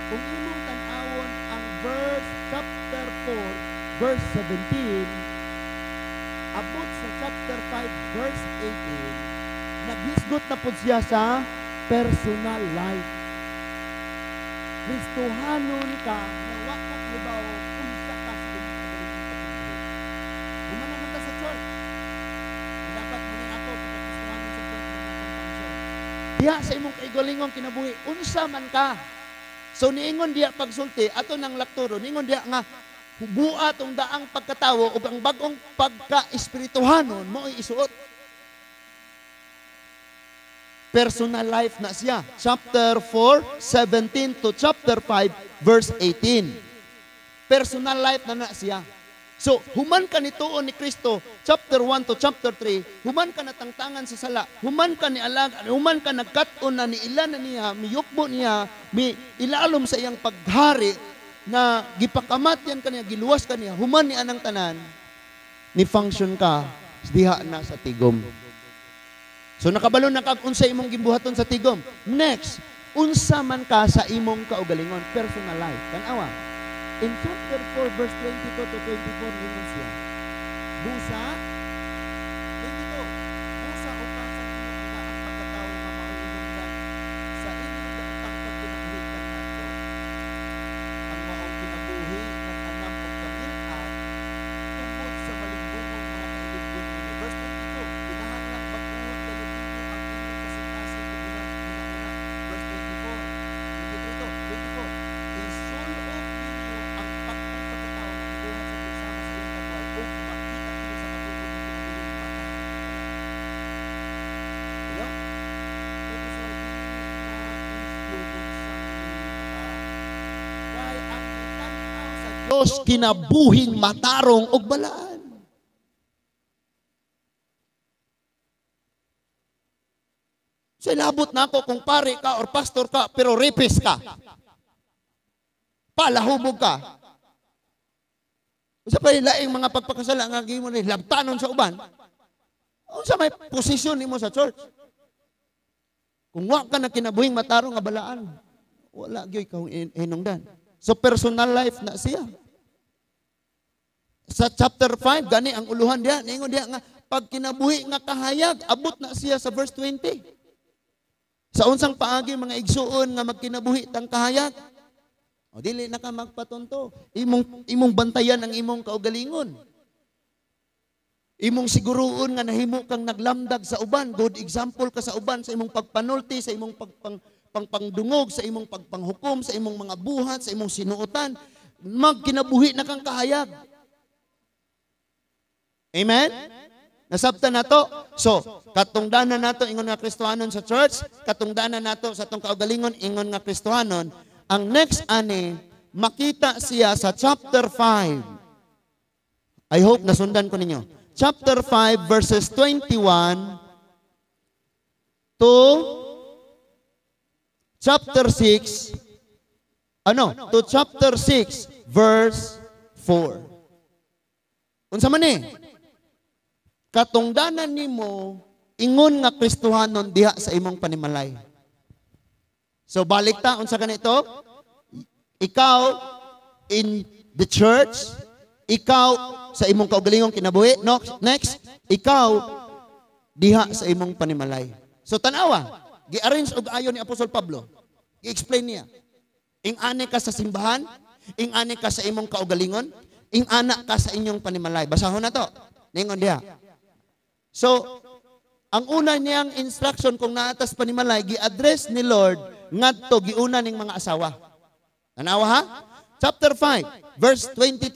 Kung imong tan-awon ang verse chapter 4, verse 17, abot sa chapter 5, verse 18, naghisgot na po siya sa personal life. Kristohanon ka na wa ka kahibaw unsa ka sa imong kagalingon pagkinabuhi. Humana man ta sa church. Dapat mo ni ako pagkakristohanon sa church mo akong function. Diha sa imong kaigalingong kinabuhi, unsa man ka. So niingon diha pagsulti ato nang lakturo, niingon diha nga hubua tong daang pagkatawo ug ang bag-ong pagka-espirituhanon mao'y isuot. Personal life na siya. Chapter 4, 17 to chapter 5, verse 18. Personal life na na siya. So, human ka nituon ni Kristo, chapter 1 to chapter 3, human ka natangtangan sa sala, human ka ni alag, human ka nagkat-on na ni ilan na niya, miyukbo niya, mi ilalom sa iyang paghari, na gipakamatyan ka niya, giluwas ka niya, human ni anang tanan, ni function ka, diha na sa tigom. So nakabalo na kag unsa imong gimbuhaton sa tigom. Next, unsa man ka sa imong kaugalingon, personal life. Tan-awa. In chapter 4 verse 22 to 24 ningon siya. Busa 22. Busa upasan ninyo ang daang pagkatawo nga maoy hinungdan sa inyong daotang pagkinabuhi kaniadto. Ang maong kinabuhi nag-anam og kangil-at tungod sa malimbungong mga kailibgon ninyo. Verse 22. Kinahanglang bag-uhon kayo ninyo ang inyong kasing-kasing ug huna-huna. Verse 24. 23 to 24. Isulok ninyo ang bag-ong pagkatao nga gibuhat sa Dios sama sa iyang kadway ug makita kini sa matuod nga kinabuhi matarong ug balaan. Hello? That is why dili na issue kung sa ka. Kay ang gitan-aw sa Dios kinabuhing matarong ug balaan. Sa labot na ako kung pare ka or pastor ka, pero rapist ka. Palahubog ka. Unsa pa laing mga pagpakasala nga gihimo ni labtanon sa uban? Unsa may posisyon nimo sa church? Kung wa ka na kinabuhing matarong nga balaan, wala gyud ikaw hinungdan. So personal life na siya. Sa chapter 5, gani ang uluhan diha, ningon diha nga pag kinabuhi nga kahayag, abot na siya sa verse 20. Sa unsang paagi, mga igsuon, nga magkinabuhi tang kahayag? O dili na ka magpatunto. Imong bantayan ang imong kaugalingon. Imong siguruon nga nahimo kang naglamdag sa uban, good example ka sa uban sa imong pagpanulti, sa imong pagpangdungog, sa imong pagpanghukom, sa imong mga buhat, sa imong sinuotan, magkinabuhi na kang kahayag. Amen? Nasabtan nato. So, katungdanan nato ingon nga Kristohanon sa church, katungdanan nato sa atong kaugalingon ingon nga Kristohanon. Ang next ani, makita siya sa chapter 5. I hope nasundan ko ninyo. Chapter 5 verses 21 to chapter 6, ano? To chapter 6 verse 4. Unsa man ni? Katungdanan nimo ingon nga Kristohanon diha sa imong panimalay. So balik ta, unsa kanito? Ikaw in the church, ikaw sa imong kaugalingong kinabuhi. No, next, ikaw diha sa imong panimalay. So tanawa, gi-arrange og ayo ni Apostol Pablo. Gi-explain niya. Ing-ani ka sa simbahan, ing-ani ka sa imong kaugalingon, ing-ana ka sa inyong panimalay. Basahon na to. Ningon diha. So, ang una niyang instruction kung naatas panimalay, gi-address ni Lord ngadto giuna ning mga asawa. Tanawa ha? Chapter 5, verse 22.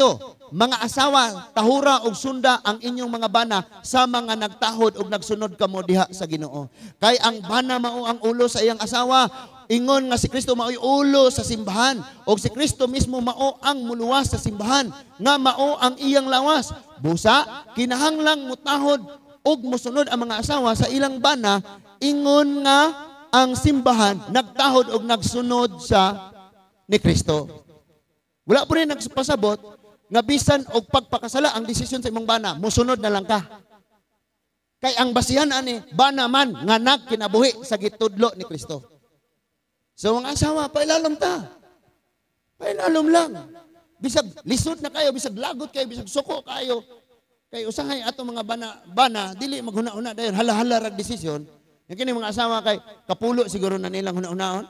Mga asawa, tahura og sunda ang inyong mga bana sa mga nagtahod og nagsunod kamo diha sa Ginoo. Kay ang bana mao ang ulo sa iyang asawa, ingon nga si Kristo mao'y ulo sa simbahan, og si Kristo mismo mao ang muluwas sa simbahan, nga mao ang iyang lawas. Busa, kinahanglang mutahod og mosunod ang mga asawa sa ilang bana, ingon nga ang simbahan nagtahod og nagsunod sa ni Kristo. Wala po rin nagpasabot nga bisan og pagpakasala ang desisyon sa imong bana, mosunod na lang ka. Kay ang basihan ani, bana man nga nagkinabuhi sa gitudlo ni Kristo. So mga asawa, pailalom ta. Pailalom lang. Bisag lisod na kayo, bisag lagot kayo, bisag suko kayo. Kay usahay ato mga bana dili maghuna-huna dayon, hala-hala rag desisyon. Yung kini mga asawa kay kapulo siguro na nilang huna-hunaon.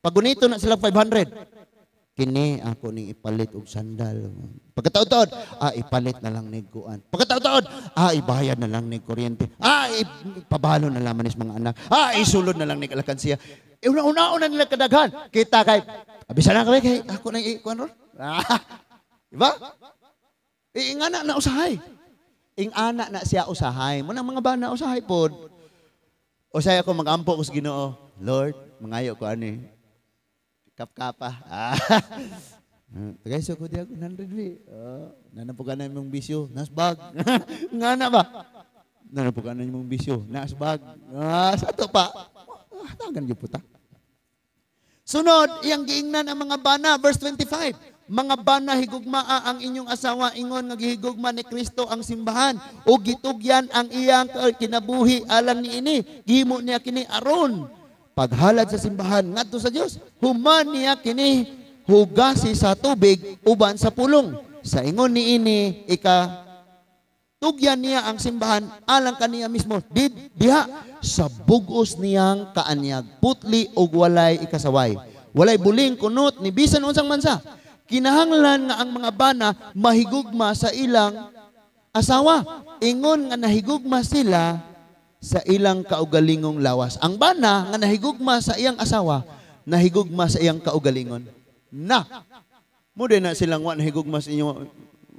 Pagunito na sila 500. Kini ako ning ipalit og sandal. Pagkataod-taod, ipalit na lang nig kuan. Pagkataod-taod, ibayad na lang nig kuryente. Ipabalo na lang manis mga anak. Isulod na lang nig alkansiya. Una-una nila kadaghan. Kita kay abisa na kay kay ako nang ikuan ron. Diba? Ingana na usahay. Ingana na siya usahay. Muna mga bana usahay pod. Usahay ako magampo ko sa Ginoo. Lord, mangayo ko ani. Kapkapa. Tagay so ko diha 100 bi. Nanapukan na imong bisyo, nasbag. Ngana ba? Nanapukan na imong bisyo, nasbag. Sa ato pa. Tagan gyud puta. Sunod, iyang giingnan ang mga bana, verse 25. Mga bana, higugmaa ang inyong asawa, ingon nga gihigugma ni Kristo ang simbahan, o gitugyan ang iyang kinabuhi alang niini. Gihimo niya kini aron paghalad sa simbahan ngadto sa Dios. Human niya kini hugasi sa tubig uban sa pulong. Sa ingon niini ika tugyan niya ang simbahan alang kaniya mismo diha sa bugos niyang kaanyag, putli ug walay ikasaway, walay buling kunot ni bisan unsang mansa. Kinahanglan nga ang mga bana mahigugma sa ilang asawa, ingon nga nahigugma sila sa ilang kaugalingong lawas. Ang bana nga nahigugma sa iyang asawa, nahigugma sa iyang kaugalingon. Na mo din na silang wa nahigugma sa inyo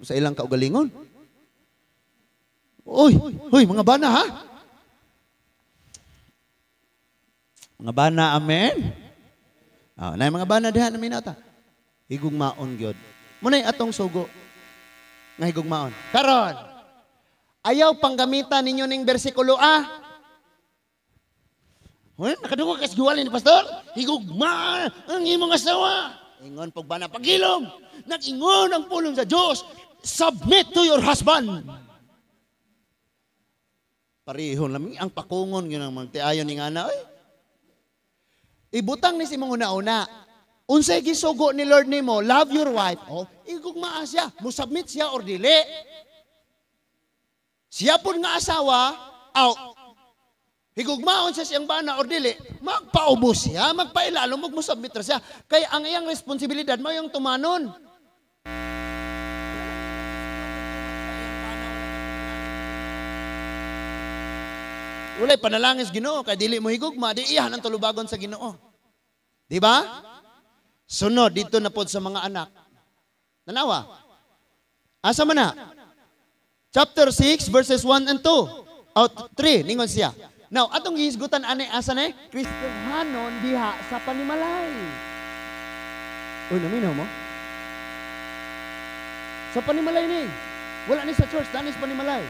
sa ilang kaugalingon. Uy, huy, mga bana ha? Mga bana, amen. Na mga bana diha na minata. Higugmaon gyud. Munay atong sugo nga higugmaon. Karon, ayaw panggamitan ninyo ning bersikulo a. Hoy, nakadungog ka sa giwali ni pastor? Higugma ang imong asawa. Ingon pag bana pagilom. Nag-ingon ang pulong sa Diyos. Submit to your husband. Pareho lamang ang pakungon yun ang magtiayon ni nga na. Oy. Ibutang ni si mong una-una. Unsay gisugo ni Lord nimo, love your wife. Oh, igugmaa siya, mo-submit siya or dili. Siya pud nga asawa, aw, higugmaon siya siyang bana or dili, magpaubos siya, magpailalom, ug mo-submit ra siya. Kay ang iyang responsibilidad mao yung tumanon. Walay panalangin sa Ginoo kay dili mo higugma, di iyahan ang tulubagon sa Ginoo. Di ba? Sunod dito na pod sa mga anak. Nanawa. Asa man na? Chapter 6 verses 1 and 2. Out 3 ningon siya. Now, atong gihisgutan ani asa na? Kristohanon diha sa panimalay. Uy, naminaw mo? Sa panimalay ni. Wala ni sa church, dani sa panimalay.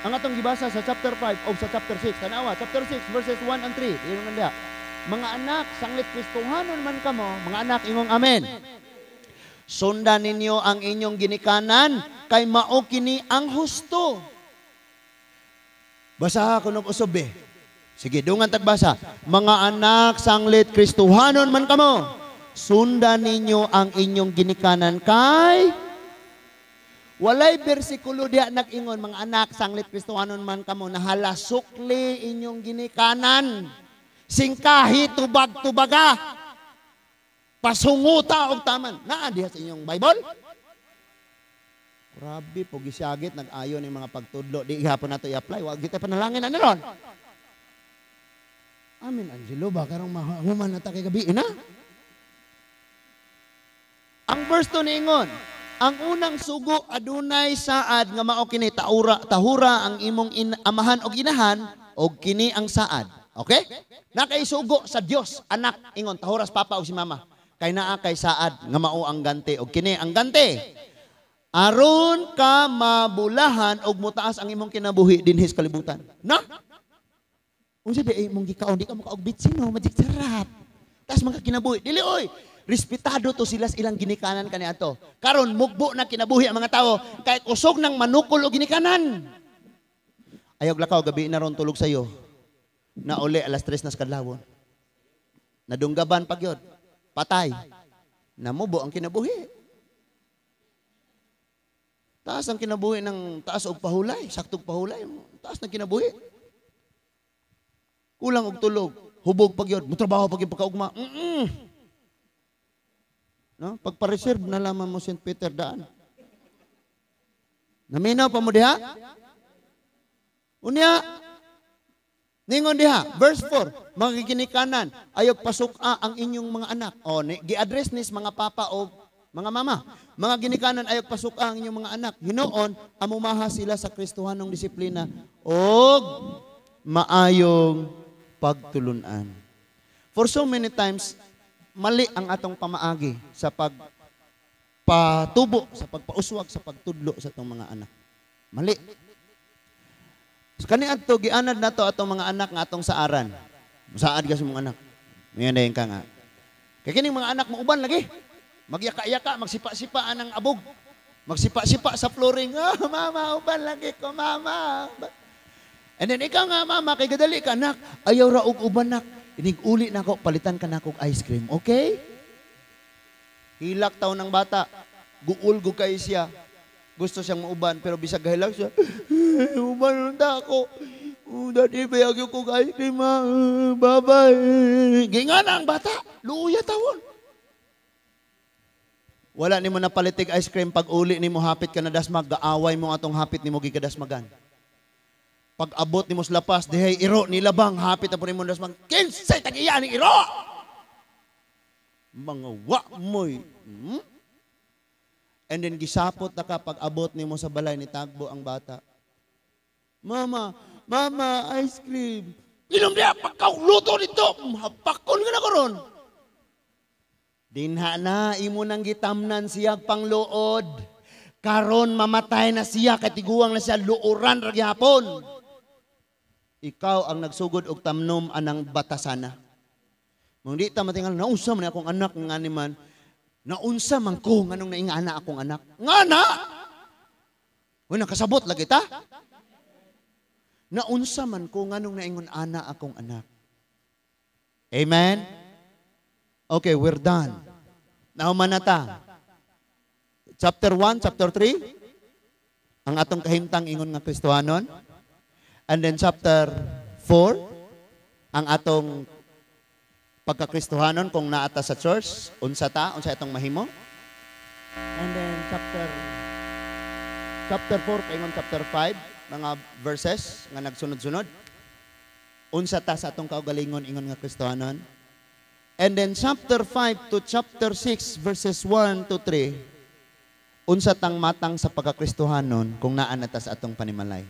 Ang atong gibasa sa chapter 5 o sa chapter 6. Tanawa, chapter 6 verses 1 and 3. Iyon man diha. Mga anak, sanglit Kristohanon man kamo, mga anak ingong amen. Sundan ninyo ang inyong ginikanan kay mao kini ang husto. Basa ko nog usob eh. Sige, dungan tagbasa. Mga anak, sanglit Kristohanon man kamo, sundan ninyo ang inyong ginikanan kay walay bersikulo diha nag-ingon, mga anak, sanglit Kristohanon man kamo, nahala sukli inyong ginikanan. Singkahi tubag-tubaga. Pasunguta og taman. Naa diha sa inyong Bible? Grabe, pugisyagit, nag-ayon yung mga pagtudlo. Di ihapon nato i-apply. Wag kita panalangin na ron. Amen, Angelo, ba? Karong mahuman na ta kay gabi, ina? Ang verse 2 niingon, ang unang sugo adunay saad nga mao kini taura, tahura ang imong amahan og inahan og kini ang saad. Okay? Nakaisugo sa Dios, anak ingon tahuras papa og si mama. Kay naa kay saad nga mao ang ganti og kini ang ganti. Aron ka mabulahan og motaas ang imong kinabuhi dinhi sa kalibutan. Na? Unsa di imong gikaon, di ka mokaog bitsin no, magic sarap. Taas mga kinabuhi. Dili oy. Respetado to sila sa ilang ginikanan kaniadto. Karon mugbo na kinabuhi ang mga tao kay kusog ng manukol og ginikanan. Ayaw lakaw gabi na ron tulog sayo. Na uli alas 3 na sa kadlawon. Nadunggaban pag yun. Patay. Namubo ang kinabuhi. Taas ang kinabuhi ng taas og pahulay, saktog pahulay, taas ng kinabuhi. Kulang og tulog, hubog pag yun, mutrabaho pag yung pagkaugma. No? Pagpa-reserve na lamang mo St. Peter daan. Naminaw pa mo diha? Unya, ningon diha, verse 4, mga ginikanan, ayog pasuka ang inyong mga anak. O, gi-address nis mga papa o mga mama. Mga ginikanan, ayog pasuka ang inyong mga anak. Hinoon, amumaha sila sa Kristohanong disiplina og maayong pagtulunan. For so many times, mali ang atong pamaagi sa pagpatubo, sa pagpauswag, sa pagtudlo sa atong mga anak. Mali. So, kaniadto gianad nato atong mga anak nga atong saaran. Saad ka sa mga anak. Ngayon dayon ka nga. Kay kining mga anak mauban lagi. Magyaka-yaka, magsipa-sipa anang abog. Magsipa-sipa sa flooring. Oh, mama, uban lagi ko, mama. And then ikaw nga, mama, kay gadali ka, anak. Ayaw ra og uban, nak. Inig-uli na ako, palitan ka na akong ice cream. Okay? Hilak taon ng bata. Guul gu kay siya. Gusto siyang mauban, pero bisag gahilak siya. Uban na ako. Daddy, bayag yung kong ice cream, ha. Bye-bye. Gingan ang bata. Luya tawon. Wala nimo napalitig ice cream. Pag uli nimo hapit ka na dasmag, gaaway mo atong hapit nimo gikadasmagan. Pag abot nimo sa lapas, dihay iro nilabang hapit na po nimo dasmag. Kinsay tag-iya ni iro! Mga wa mo'y. And then gisapot na ka pag abot nimo sa balay ni tagbo ang bata. Mama, mama, ice cream. Inom niya, pagkauluto dito. Hapakon ka na karon. Dinha na, imo nang gitamnan siya pangluod. Karon mamatay na siya, katiguang na siya, luoran ra gihapon. Ikaw ang nagsugod og tamnom anang batasana. Mong di ta matingal, naunsa man akong anak nga ni man, naunsa man ko nganong naingana akong anak. Ngana! Uy, nakasabot lagi ta? Naunsa man ko nganong naingon ana akong anak. Amen? Okay, we're done. Nahuman na ta. Chapter 1, chapter 3, ang atong kahimtang ingon nga Kristohanon. And then chapter 4, ang atong pagkakristohanon kung naata sa church, unsa ta, unsa itong mahimo. And then chapter 4 paingon chapter 5, mga verses nga nagsunod-sunod. Unsa ta sa atong kaugalingon ingon nga Kristohanon. And then chapter 5 to chapter 6 verses 1 to 3, unsa tang matang sa pagkakristohanon kung naa na ta sa atong panimalay.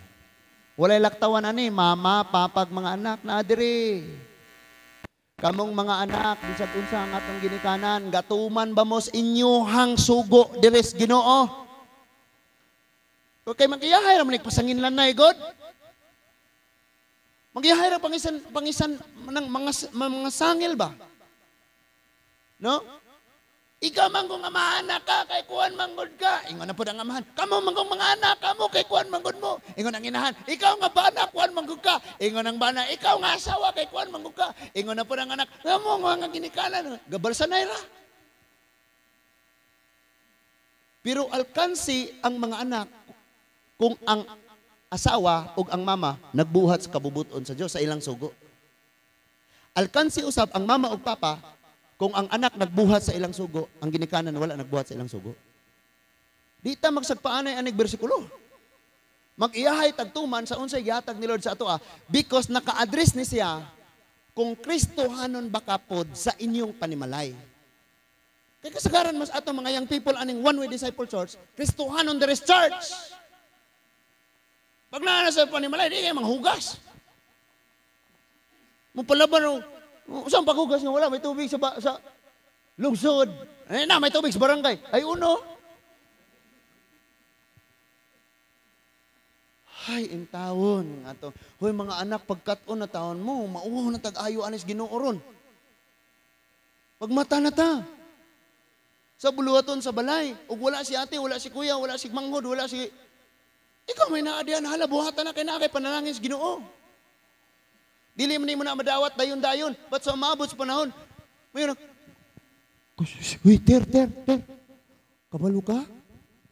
Walay laktawan ani, mama, papag, mga anak, naa diri. Kamong mga anak, bisag unsa ang atong ginikanan, gatuman ba mos inyohang sugo diri sa Ginoo? Okay, magiyahay ra man pasangin lanay god. Magiyahay ra pangisan pangisan ng mga sangil ba? No? Ikaw man kung amahan ka, kay kuan manggod ka. Ingon na po ang amahan. Kamo man kung mga anak, kamo kay kuan manggod mo. Ingon ang inahan. Ikaw nga bana, kuan manggod ka. Ingon ang bana, ikaw nga asawa, kay kuan manggod ka. Ingon na po ang anak, kamo nga ginikanan. Gabalsanay ra. Pero alkansi ang mga anak kung ang asawa o ang mama nagbuhat sa kabubuton sa Dios sa ilang sugo. Alkansi usab ang mama ug papa kung ang anak nagbuhat sa ilang sugo, ang ginikanan wala nagbuhat sa ilang sugo. Di ta magsagpaanay anig bersikulo. Mag-iyahay tagtuman sa unsay gihatag ni Lord sa atoa because naka-address ni siya kung Kristohanon ba kapod sa inyong panimalay. Kay kasagaran mas ato mga young people aning One Way Disciple Church, Kristohanon there is church. Pag naa na sa panimalay, di kayo manghugas. Mupalaban saan paghugas nga wala may tubig sa lungsod. Eh na may tubig sa barangay. Ay uno. Ay intawon ato. Hoy mga anak, pagkat-on na taon mo, mauwaw na tag-ayo anis Ginoo ron. Pagmata na ta. Sa buluhaton sa balay, ug wala si ate, wala si kuya, wala si manghod, wala si ikaw may naadian hala buhatan na kay na kay panalangin sa Ginoo. Dili man nimo na madawat dayon-dayon, but sa maabot sa panahon, mayon uy, ter ter ter. Kabalo ka?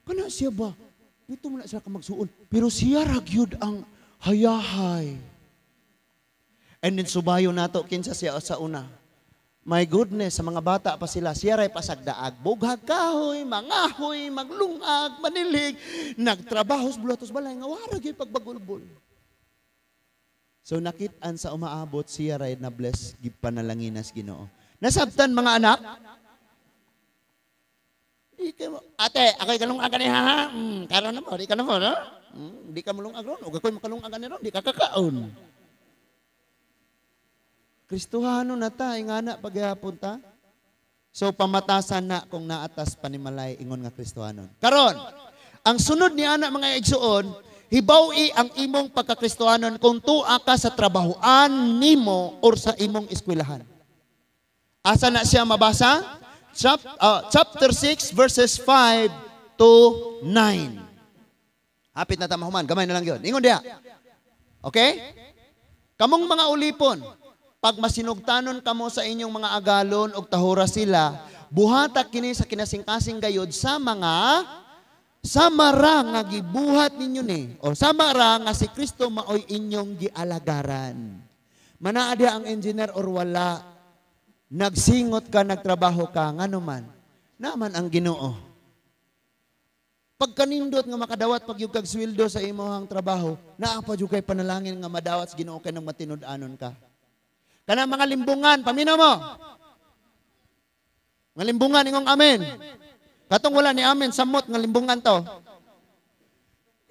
Kana siya ba? Pito mo na sila ka magsuon. Pero siya ra gyud ang hayahay. And then subayo nato kinsa siya sa una. My goodness, sa mga bata pa sila, siya ray pasagdaag. Bughag kahoy, mangahoy, maglungag, manilig, nagtrabaho sa bulatos balay, nga wara gyud pagbagulbol. So nakit-an sa umaabot, siya ray na bless gipanalanginas Ginoo. Nasabtan mga anak? Di ka mo, ate, ako'y kalungag ni ha? Karon na mo, di ka na mo, no? Di ka mulungag ron, ug ako'y makalungag ni ron, di ka kakaon. Kristohano na ta, ingana paghapon ta. So pamatasan na kung naatas panimalay ingon nga Kristohanon. Karon, ang sunod ni ana mga igsuon, hibaw-i ang imong pagkakristohanon kung tuwa ka sa trabahoan nimo or sa imong eskwelahan. Asa na siya mabasa? Chapter 6 verses 5 to 9. Hapit na ta mahuman, gamay na lang yun. Ingon diha. Okay? Kamong mga ulipon, pag masinugtanon kamo sa inyong mga agalon og tahura sila, buhata kini sa kinasingkasing gayod sa mga samara nga gibuhat ninyo ni o samara nga si Kristo maoy inyong gialagaran. Manaa diha ang engineer or wala, nagsingot ka, nagtrabaho ka, ngano man, naman ang Ginoo. Pagkanindot nga makadawat pag kag sweldo sa imong trabaho, naa pa jud kay panalangin nga madawat sa Ginoo kay nang matinud-anon ka. Kana mga limbungan, paminaw mo. Nga limbungan ingong amen. Katong wala ni amen, samot nga limbungan to.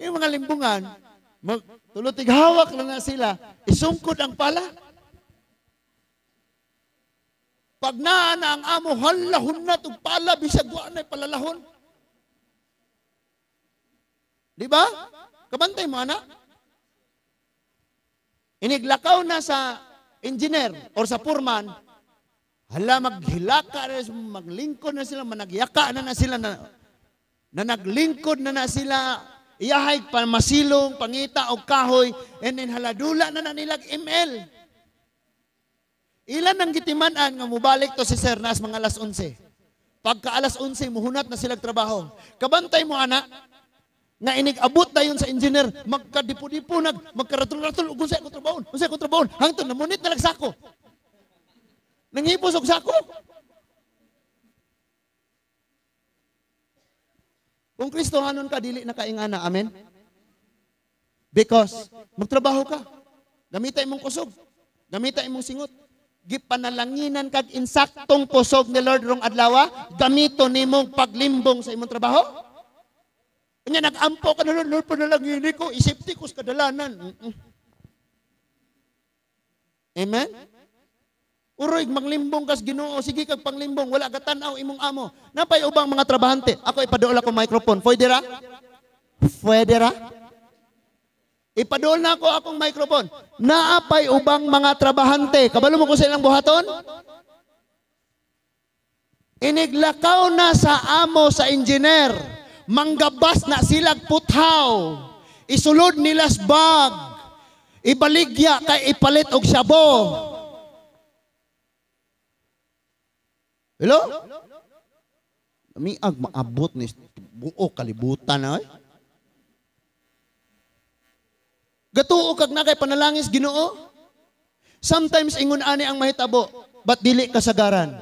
Yung mga limbungan, tulutig hawak lang na sila, isungkod ang pala. Pag naa na ang amo, halahon na itong pala, bisag wa na'y palalahon. Di ba? Kabantay mo, anak. Iniglakaw na sa engineer or sa foreman, hala, maghilaka na, maglingkod na sila, managyaka na na sila, na naglingkod na na sila, iyahay pa masilong, pangita og kahoy, and then haladula na na nilag ML. Ilan ang gitiman-an nga mubalik to si sir nas mga alas 11. Pagka alas 11, muhunat na silang trabaho. Kabantay mo, ana, nga inig abot na yun sa engineer, magkadipo-dipo nag, magkaratol-ratol, ug unsay ko trabaho, unsay ko trabaho, hangtod namunit na lang sako. Nanghipos og sako. Kung Kristohanon ka, dili na kaingana. Amen? Because magtrabaho ka. Gamita imong kusog. Gamita imong singot. Gipanalanginan kag insaktong kusog ni Lord rong adlaw, gamito nimong paglimbong sa imong trabaho. Nya nag-ampo ka na, Lord, Lord, panalangini ko, isipti ko sa kadalanan. Amen? Uroy, manglimbong kas Ginoo, sige kag panglimbong, wala ka tan-aw imong amo. Napay ubang mga trabahante. Ako ipaduol ako microphone. Pwede ra? Pwede ra? Ipaduol na ako akong microphone. Naapay ubang mga trabahante. Kabalo mo kung sa ilang buhaton? Iniglakaw na sa amo sa engineer. Manggabas na silag puthaw. Isulod nila sa bag. Ibaligya kay ipalit og sabo. Hello? Miag maabot ni buo kalibutan ay. Gatuo kag na kay panalangis Ginoo. Sometimes ingon ani ang mahitabo, but dili kasagaran.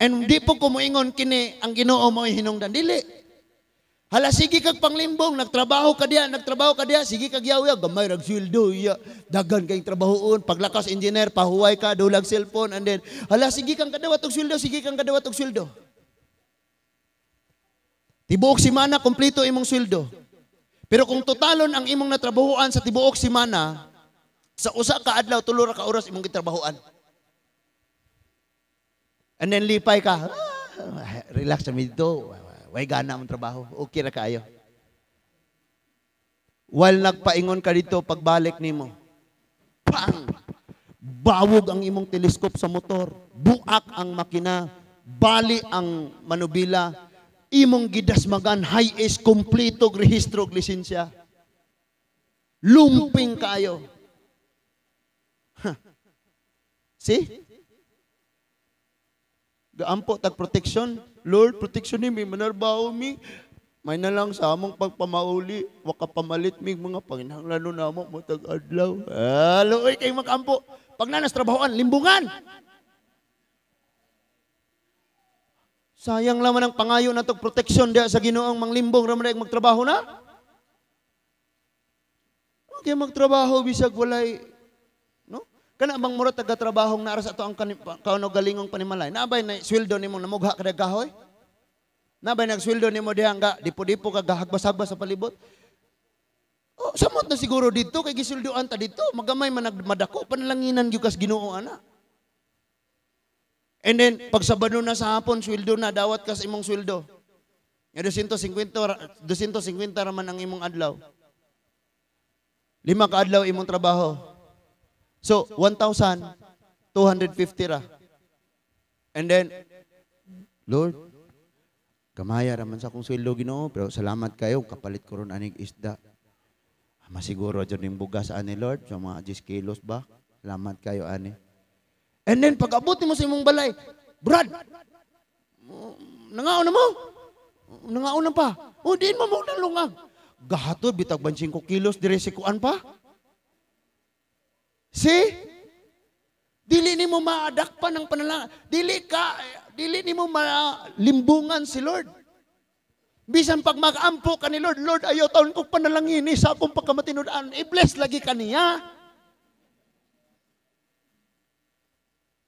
And di po kumuingon kini ang Ginoo mo hinungdan dili. Hala, sige kag panglimbong, nagtrabaho ka diya, sige kag yaw-yaw, gamay rag sweldo, iya, dagan kayong trabahoon, paglakas engineer, pahuway ka, dulag cellphone, and then, hala, sige kang kadawat og sweldo, sige kang kadawat og sweldo. Tibuok simana, kompleto imong sweldo. Pero kung totalon ang imong natrabahoan sa tibuok simana, sa usa ka adlaw, tulo ra ka oras imong gitrabahoan. And then lipay ka, relax na dito, way gana mong trabaho, okay ra kaayo. While nagpaingon ka dito, pagbalik nimo, pang! Bawog ang imong teleskop sa motor, buak ang makina, bali ang manubila, imong gidasmagan, high is kompleto rehistro og lisensya. Lumping kaayo. Huh. See? Gaampo tag protection. Lord, protection ni mi, manarbaho mi. May na lang sa among pagpamauli, waka pamalit mi mga panginahanglan namo mo tag adlaw. Luoy kay magampo. Pag nanas trabahoan, limbungan. Sayang laman ang pangayo natog protection diha sa Ginoong manglimbong ra man magtrabaho na. Okay, magtrabaho bisag walay, no? Kana bang mura taga trabahong naara sa ato ang kauno galingong panimalay. Naabay na sweldo nimo namugha kada kahoy? Naabay nagsweldo nimo diha nga dipo-dipo ka gahagbas-hagbas sa palibot? Oh, samot na siguro didto kay gisweldoan ta didto, magamay man madako panalanginan gyud kas Ginoo ana. And then pag Sabado na sa hapon sweldo na, dawat kas imong sweldo. Nga 250 ra man ang imong adlaw. 5 ka adlaw imong trabaho. So, 1,250 ra. And then, Lord, gamaya raman sa akong sweldo Ginoo, pero salamat kayo, kapalit ko ron anig isda. Masiguro dyan yung bugas ani Lord, sa mga 10 kilos ba? Salamat kayo ani. And then, pag abot mo sa imong balay, Brad, nangaon na mo? Nangaon na pa? O, diin mo mo nalungag. Gahatod, bitag 25 kilos, dire si kuan pa. See? Dili nimo maadakpan ang panalangin. Dili nimo malimbungan si Lord. Bisan pag mag-ampo ka ni Lord, Lord, ayaw taon kong panalangin sa akong pagkamatinud-an. I-bless lagi ka niya.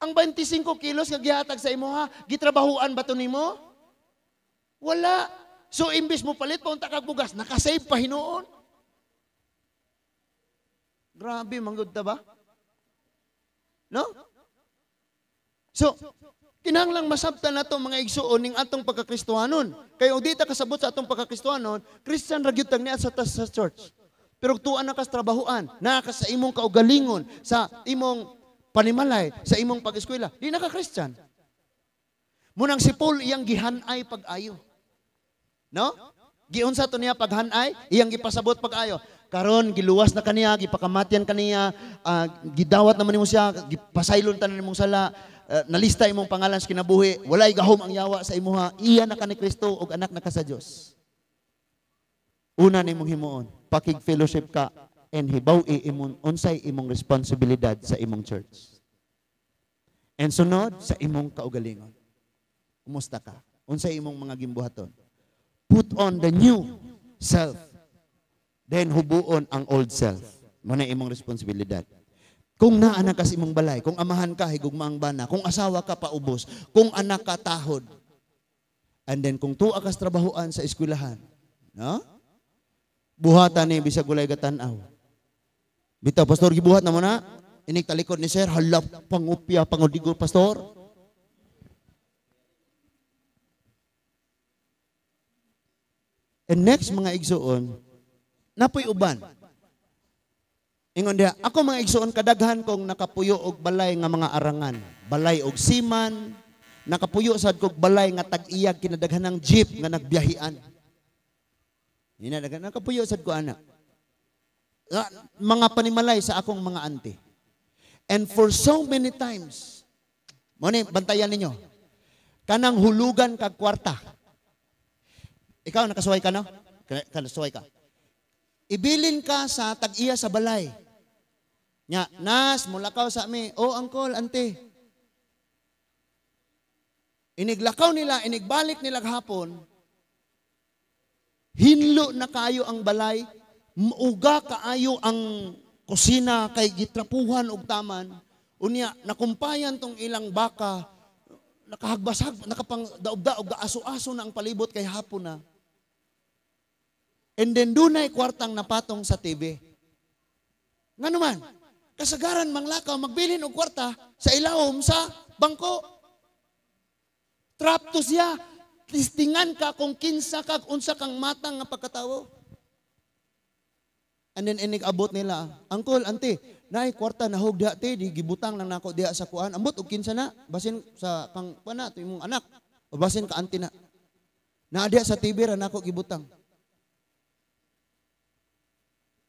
Ang 25 kilos nga gihatag sa imo ha, gitrabahuan ba to nimo? Wala. So imbis mo palit pa unta kag bugas, nakasave pa hinuon. Grabe, manggod ta ba? No? So, kinahanglang masabtan nato mga igsuon ning atong pagkakristohanon. Kay og di ta kasabot sa atong pagkakristohanon, Christian ra gyud tag niya sa church. Pero tuan na ka sa trabahoan, naa ka sa imong kaugalingon, sa imong panimalay, sa imong pag-eskwela, di na ka Christian. Munang si Paul iyang gihanay pag-ayo. No? Giunsa to niya paghanay, iyang gipasabot pag-ayo. Karon giluwas na kaniya, gipakamatyan kaniya, gidawat naman nimo siya, gipasaylon tanan nimong sala, nalista imong pangalan sa kinabuhi, walay gahom ang yawa sa imuha, iya na ka ni Kristo ug anak na ka sa Dios. Una nimong himuon, pakig-fellowship ka and hibaw-i imong unsay imong responsibilidad sa imong church. And sunod sa imong kaugalingon. Kumusta ka? Unsay imong mga gimbuhaton? Put on the new self. Then hubuon ang old self. Mao na imong responsibilidad. Kung naa na ka sa imong balay, kung amahan ka, higugma ang bana, kung asawa ka, paubos, kung anak ka, tahod. And then kung tuwa ka sa trabahoan sa eskwelahan, no? Buhatan ni bisag walay gatan-aw. Bitaw, "Pastor, gibuhat na mo na." Inig talikod ni sir, hala, pangupya, pangudigo, pastor. And next, mga igsuon, napoy uban. Ingon diha, ako mga igsuon, kadaghan kong nakapuyo og balay nga mga arangan. Balay og siman, nakapuyo sad kog balay nga tag-iyag kinadaghan ng jeep nga nagbiyahian. Ina nakapuyo sad ko anak. Mga panimalay sa akong mga auntie. And for so many times, mo ni bantayan ninyo. Kanang hulugan kag kwarta. Ikaw nakasuway ka, no? Nakasuway ka. Ibilin ka sa tag-iya sa balay. Nya, nas mulakaw sa ami. Oh, uncle, auntie. Iniglakaw nila, inigbalik nila hapon. Hinlo na kaayo ang balay, uga kaayo ang kusina kay gitrapuhan og taman. Unya nakumpayan tong ilang baka, nakahagbasag, nakapang daog-daog, aso-aso na ang palibot kay hapon na. And then dunay kwartang napatong sa TV. Ngano man, kasagaran manglakaw magbilin og kwarta sa ilawom sa bangko. Trap to siya. Tistingan ka kung kinsa ka, unsa kang matang nga pagkatawo. And then inig abot nila, "Uncle, auntie, naay kwarta nahog diha te, di gibutang lang nako diha sa kuan. Ambot og kinsa na, basin sa kang kuan na, imong anak, o basin ka auntie na. Naa diha sa TV ra nako gibutang."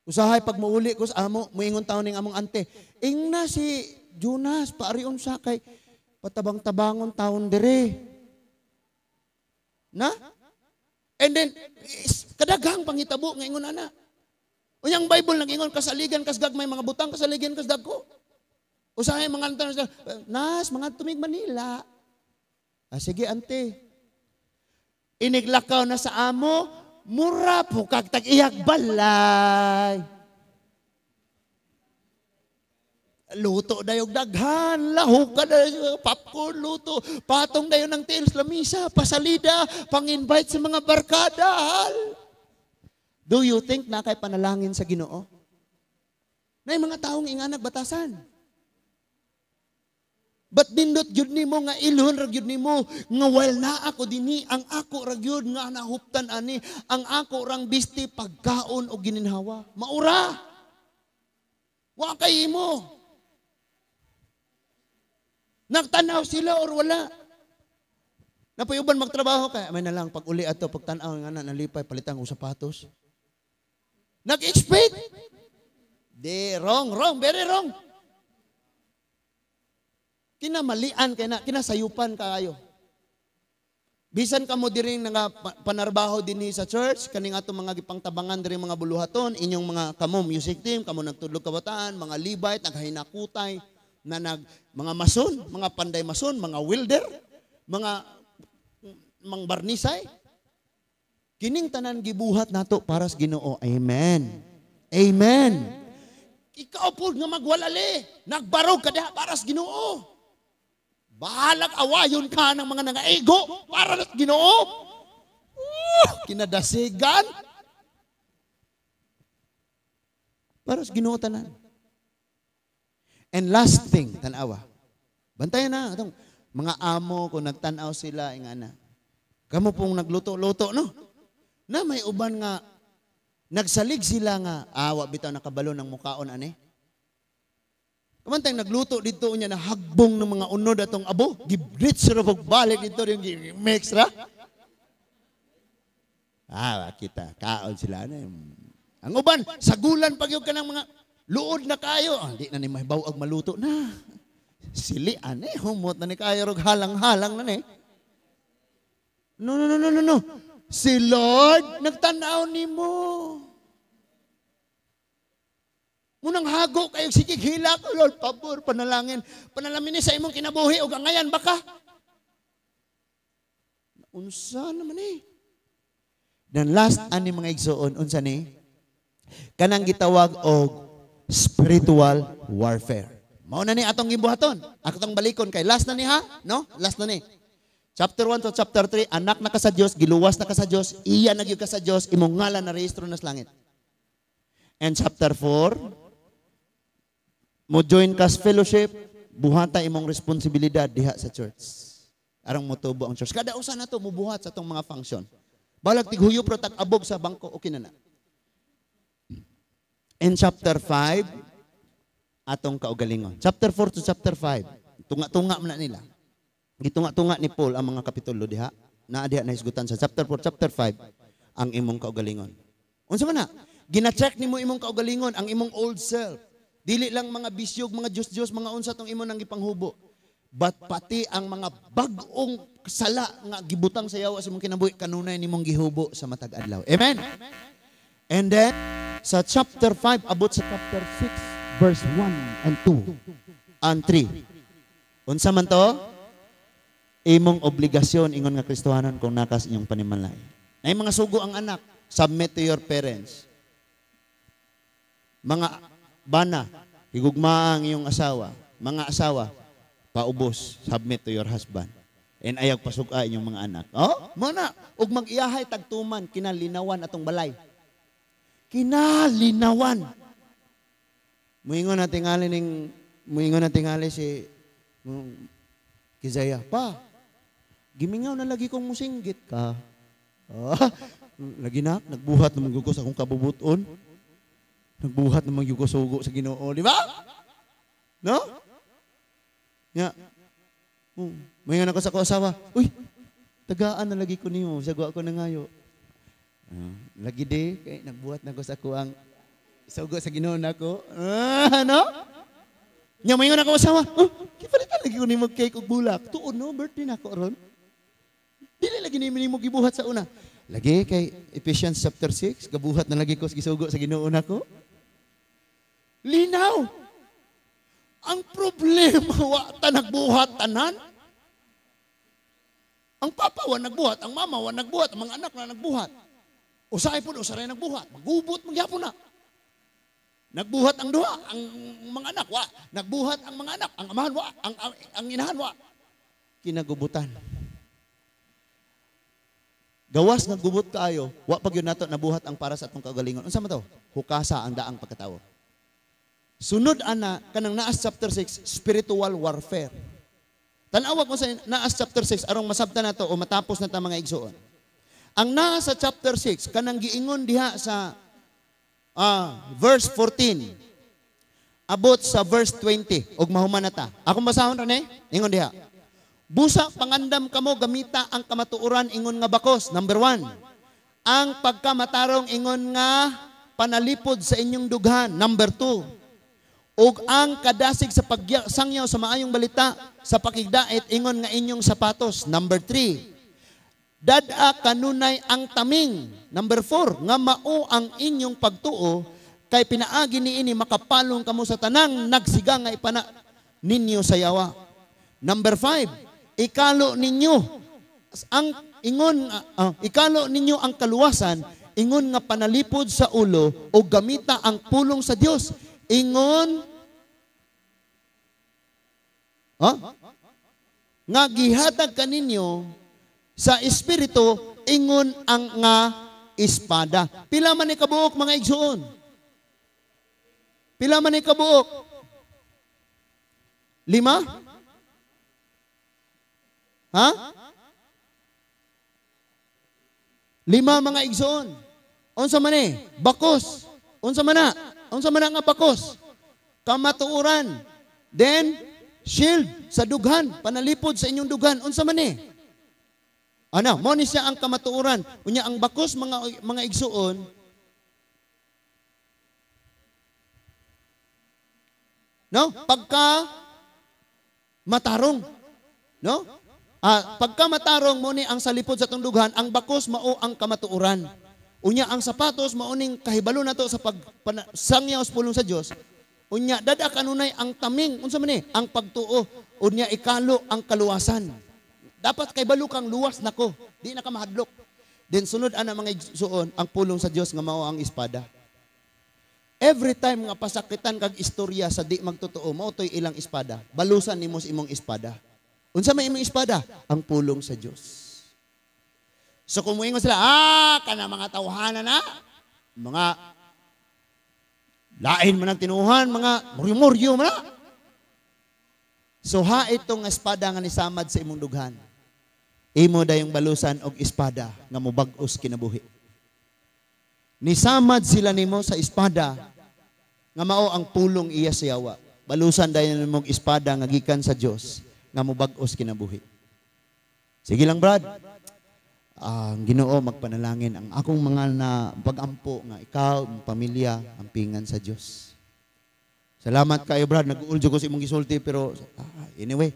Usahay pag muuli ko sa amo, muingon taon ning among ante, "Ingna si Jonas, paarion sa kay patabang-tabangon taon dire." Na? And then, kadaghang pangitabo nga ingon ana. Unyang Bible nag-ingon, kasaligan kas gagmay mga butang, kasaligan kas dagko. Usahay mga antan, nas, mga tumig Manila. Ah, sige, ante. Iniglakaw na sa amo, mura po kag tag-iyag balay. Luto dayog daghan, lahok ka dayo, popcorn luto, patong dayo ng tiles, lamisa, pasalida, pang-invite sa mga barkada. Do you think na kay panalangin sa Ginoo? Nay mga taong inganag batasan. But dindot gyud nimo nga ilhon ra gyud nimo nga while naa ako dinhi, ang ako ra gyud nga nahuptan ani, ang ako rang bisti pagkaon og gininhawa. Maura. Wa kay imo. Nagtanaw sila or wala. Napayuban magtrabaho kay may na lang pag uli ato pagtan-aw nga na nalipay palitan og sapatos. Nag-expect. Di wrong, wrong, very wrong. Kinamalian kay na, kinasayupan kaayo. Bisan kamo diri nga panarbaho dinhi sa church, kaning ato mga gipangtabangan diri mga buluhaton, inyong mga kamo music team, kamo nagtudlog kabataan, mga Levite, naghahinakutay, na nag mga mason, mga panday mason, mga welder, mga mangbarnisay. Kining tanan gibuhat nato para sa Ginoo. Amen. Amen. Ikaw po nga magwalali, nagbarog ka diha para sa Ginoo. Bahalag awayon ka ng mga nangaigo para sa Ginoo. Kinadasigan. Para sa Ginoo tanan. And last thing, tanawa. Bantayan na atong mga amo kung nagtan-aw sila ingana. Kamo pong nagluto-luto, no? Na may uban nga Nagsalig sila nga, wa bitaw nakabalo ng mukaon ani. Kamantang nagluto dito niya na hagbong ng mga unod atong abo, giblitz ra og balik dito yung mix ra. Ah, kita kaon sila na. Ang uban, sagulan pag yung kanang mga luod na kayo. Ah, di na ni mahibaw ag maluto na. Sili ane, humot na ni kayo rog halang-halang na ni. No, no, no, no, no, no. Si Lord nagtanaw nimo. Munang hago kayo, sige, hila ko, Lord, pabor, panalangin. Panalamin ni sa imong kinabuhi, o gangayan, baka. Unsa naman eh. Then last, ani mga igsoon, unsa ni? Kanang gitawag og spiritual warfare. Mao na ni atong gibuhaton. Atong balikon kay last na ni ha? No? Last na ni. Chapter 1 to chapter 3, anak na ka sa Dios, giluwas na ka sa Dios, iya na gyud ka sa Dios, imong ngalan na rehistro na sa langit. And chapter 4, mo join ka sa fellowship, buhata imong responsibilidad diha sa church. Arang motubo ang church. Kada usa na to mubuhat sa atong mga function. Balag tighuyo pro tag abog sa bangko, okay na na. In chapter 5, atong kaugalingon. Chapter 4 to chapter 5, tunga-tunga man na nila. Gitunga-tunga ni Paul ang mga kapitulo diha. Naa diha nahisgutan sa chapter 4, chapter 5, ang imong kaugalingon. Unsa man na? Gina-check nimo imong kaugalingon, ang imong old self. Dili lang mga bisyog, mga Diyos-Diyos, mga unsa tong imo nang gipanghubo. But pati ang mga bag-ong sala nga gibutang sa yawa sa imong kinabuhi, kanunay nimong gihubo sa matag adlaw. Amen? And then, sa chapter 5, abot sa chapter 6, verse 1 and 2 and 3. Unsa man to? Imong obligasyon, ingon nga Kristohanon, kung nakas inyong panimalay. Nay mga sugo ang anak, submit to your parents. Mga bana, higugmaa ang iyong asawa. Mga asawa, paubos, submit to your husband. And ayag pasuka inyong mga anak. Oh, mo na, ug mag-iyahay tagtuman, kinalinawan atong balay. Kinalinawan. Muingon na tingali ning, muingon na tingali si Kizaya, pa, gimingaw na lagi kong musinggit ka. Oh, lagi na, nagbuhat na magyuko sa akong kabubuton. Nagbuhat na magyuko sugo sa Ginoo, di ba? No? Ya. Muingon ako sa akong asawa, uy, tagaan na lagi ko nimo, sagwa ko na ngayo. Lagi di, kay nagbuhat na ko sa ako ang sugo sa Ginoo nako. No? Nya moingon ako asawa, oh, gipalitan lagi ko nimo cake ug bulak. Tuon no, birthday nako ron. Dili lagi nimo gibuhat sa una. Lagi kay Ephesians chapter 6, gabuhat na lagi ko sa gisugo sa Ginoo nako. Linaw. Ang problema wa ta nagbuhat tanan. Ang papa wa nagbuhat, ang mama wa nagbuhat, ang mga anak na nagbuhat. Usahay pud usahay nagbuhat, magubot magyapon na. Nagbuhat ang duha, ang mga anak wa. Nagbuhat ang mga anak, ang amahan wa, ang inahan wa. Kinagubutan. Gawas nga gubot kaayo, wa pa gyud nato nabuhat ang para sa atong kaugalingon. Unsa man to? Hukasa ang daang pagkatawo. Sunod ana kanang naas chapter 6, spiritual warfare. Tan-awa ko sa naas chapter 6 arong masabtan nato o matapos na ta mga igsuon. Ang naa sa chapter 6 kanang giingon diha sa verse 14 abot sa verse 20 og mahuman na ta. Akong basahon ra ni, ingon diha. Busa pangandam kamo gamita ang kamatuoran ingon nga bakos. Number 1. Ang pagkamatarong ingon nga panalipod sa inyong dughan. Number 2. Ug ang kadasig sa pagsangyaw sa maayong balita sa pakigdait ingon nga inyong sapatos. Number 3. Dad-a kanunay ang taming. Number 4, nga mao ang inyong pagtuo kay pinaagi niini makapalong kamo sa tanang nagsiga nga ipana ninyo sa yawa. Number 5, ikalo ninyo ang ingon ikalo ninyo ang kaluwasan ingon nga panalipod sa ulo o gamita ang pulong sa Dios ingon nga gihatag kaninyo sa espiritu ingon ang nga espada. Pila man ni kabuok mga igsuon? Pila man ni kabuok? 5? Ha? 5 mga igsuon. Unsa man ni? Bakos. Unsa man na? Unsa man na nga bakos? Kamatuoran. Then shield sa dughan, panalipod sa inyong dughan. Unsa man ni? Ana, mo ni siya ang kamatuoran. Unya ang bakos mga igsuon, no? Pagka matarong, no? Pagka matarong mo ni ang salipod sa tungdugan, ang bakos mao ang kamatuoran. Unya ang sapatos mao ning kahibalo nato sa pagsangyaw sa pulong sa Dios. Unya dada kanunay ang taming, unsa man ni? Ang pagtuo. Unya ikalo ang kaluwasan. Dapat kahibalo kang luwas nako, di na ka mahadlok. Then sunod ana mga igsuon ang pulong sa Dios nga mao ang espada. Every time nga pasakitan kag istorya sa di magtotoo, mao toy ilang espada. Balusan nimo sa imong espada. Unsa may imong espada? Ang pulong sa Dios. So kung muingon sila, kana mga tawhana na, mga lain man ang tinuhan, mga muryo-muryo man na. So ha itong espada nga nisamad sa imong dughan. Imo dayong balusan og espada nga mobag-os kinabuhi. Nisamad sila nimo sa espada nga mao ang pulong iya sa yawa. Balusan dayon nimong espada nga gikan sa Dios nga mobag-os kinabuhi. Sige lang, Brad. Ang Ginoo magpanalangin ang akong mga na pag-ampo nga ikaw, ang pamilya, ang pingan sa Dios. Salamat kayo, Brad. Nag-uul ko sa imong gisulti pero anyway,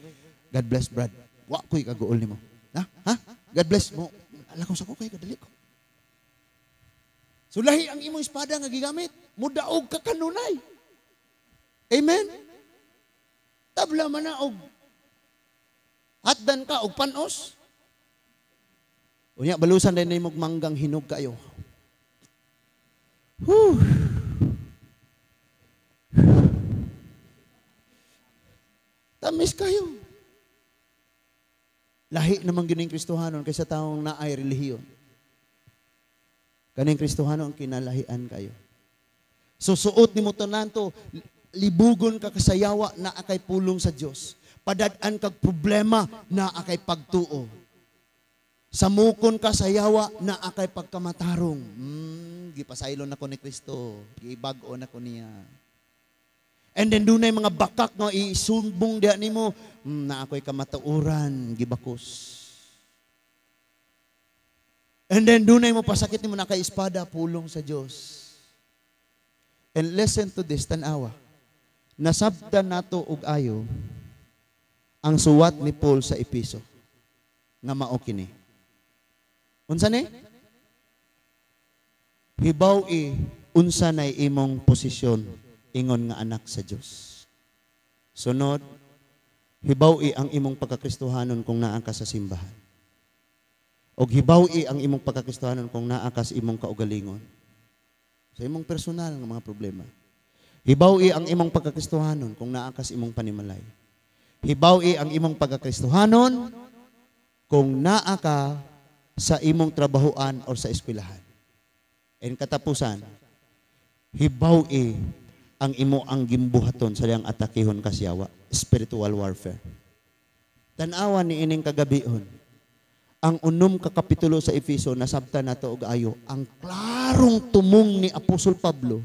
God bless, Brad. Wa ko'y kaguol nimo. Ha? Ha? God bless mo. Alakaw sa ko kay kadali ko. Sulahi ang imong espada nga gigamit. Mudaog ka kanunay. Amen? Tabla man na og hatdan ka og panos. Unya balusan din nimo manggang hinog kayo. Whew. Tamis kayo. Lahi naman gining Kristohanon kaysa taong naay relihiyon. Kaning Kristohano ang kinalahian kayo. So suot nimo tanan to, libugon ka kasayawa naa kay pulong sa Dios. Padad-an kag problema naa kay pagtuo. Samukon ka sa yawa naa kay pagkamatarong. Gipasaylon nako ni Kristo, gibag-o nako niya. And then dunay mga bakak nga isumbong diha nimo, naa ko'y kamatuoran, gibakos. And then dunay mo pasakit nimo na kay espada, pulong sa Dios. And listen to this, tan-awa. Nasabtan nato og ayo ang suwat ni Paul sa Episo nga mao kini. Unsa ni? Hibaw-i unsa nay imong posisyon ingon nga anak sa Dios. Sunod, hibaw-i ang imong pagkakristohanon kung naa ka sa simbahan. Og hibaw-i ang imong pagkakristohanon kung naa ka sa imong kaugalingon. Sa imong personal nga mga problema. Hibaw-i ang imong pagkakristohanon kung naa ka sa imong panimalay. Hibaw-i ang imong pagkakristohanon kung naa ka sa imong trabahoan or sa eskwelahan. And katapusan, hibaw-i ang imo ang gimbuhaton sa diyang atakihon kasyawa, spiritual warfare. Tan-awan ni ining kagabihon, ang unom ka kapitulo sa Efeso nasabtan nato og ayo ang klarong tumong ni Apostol Pablo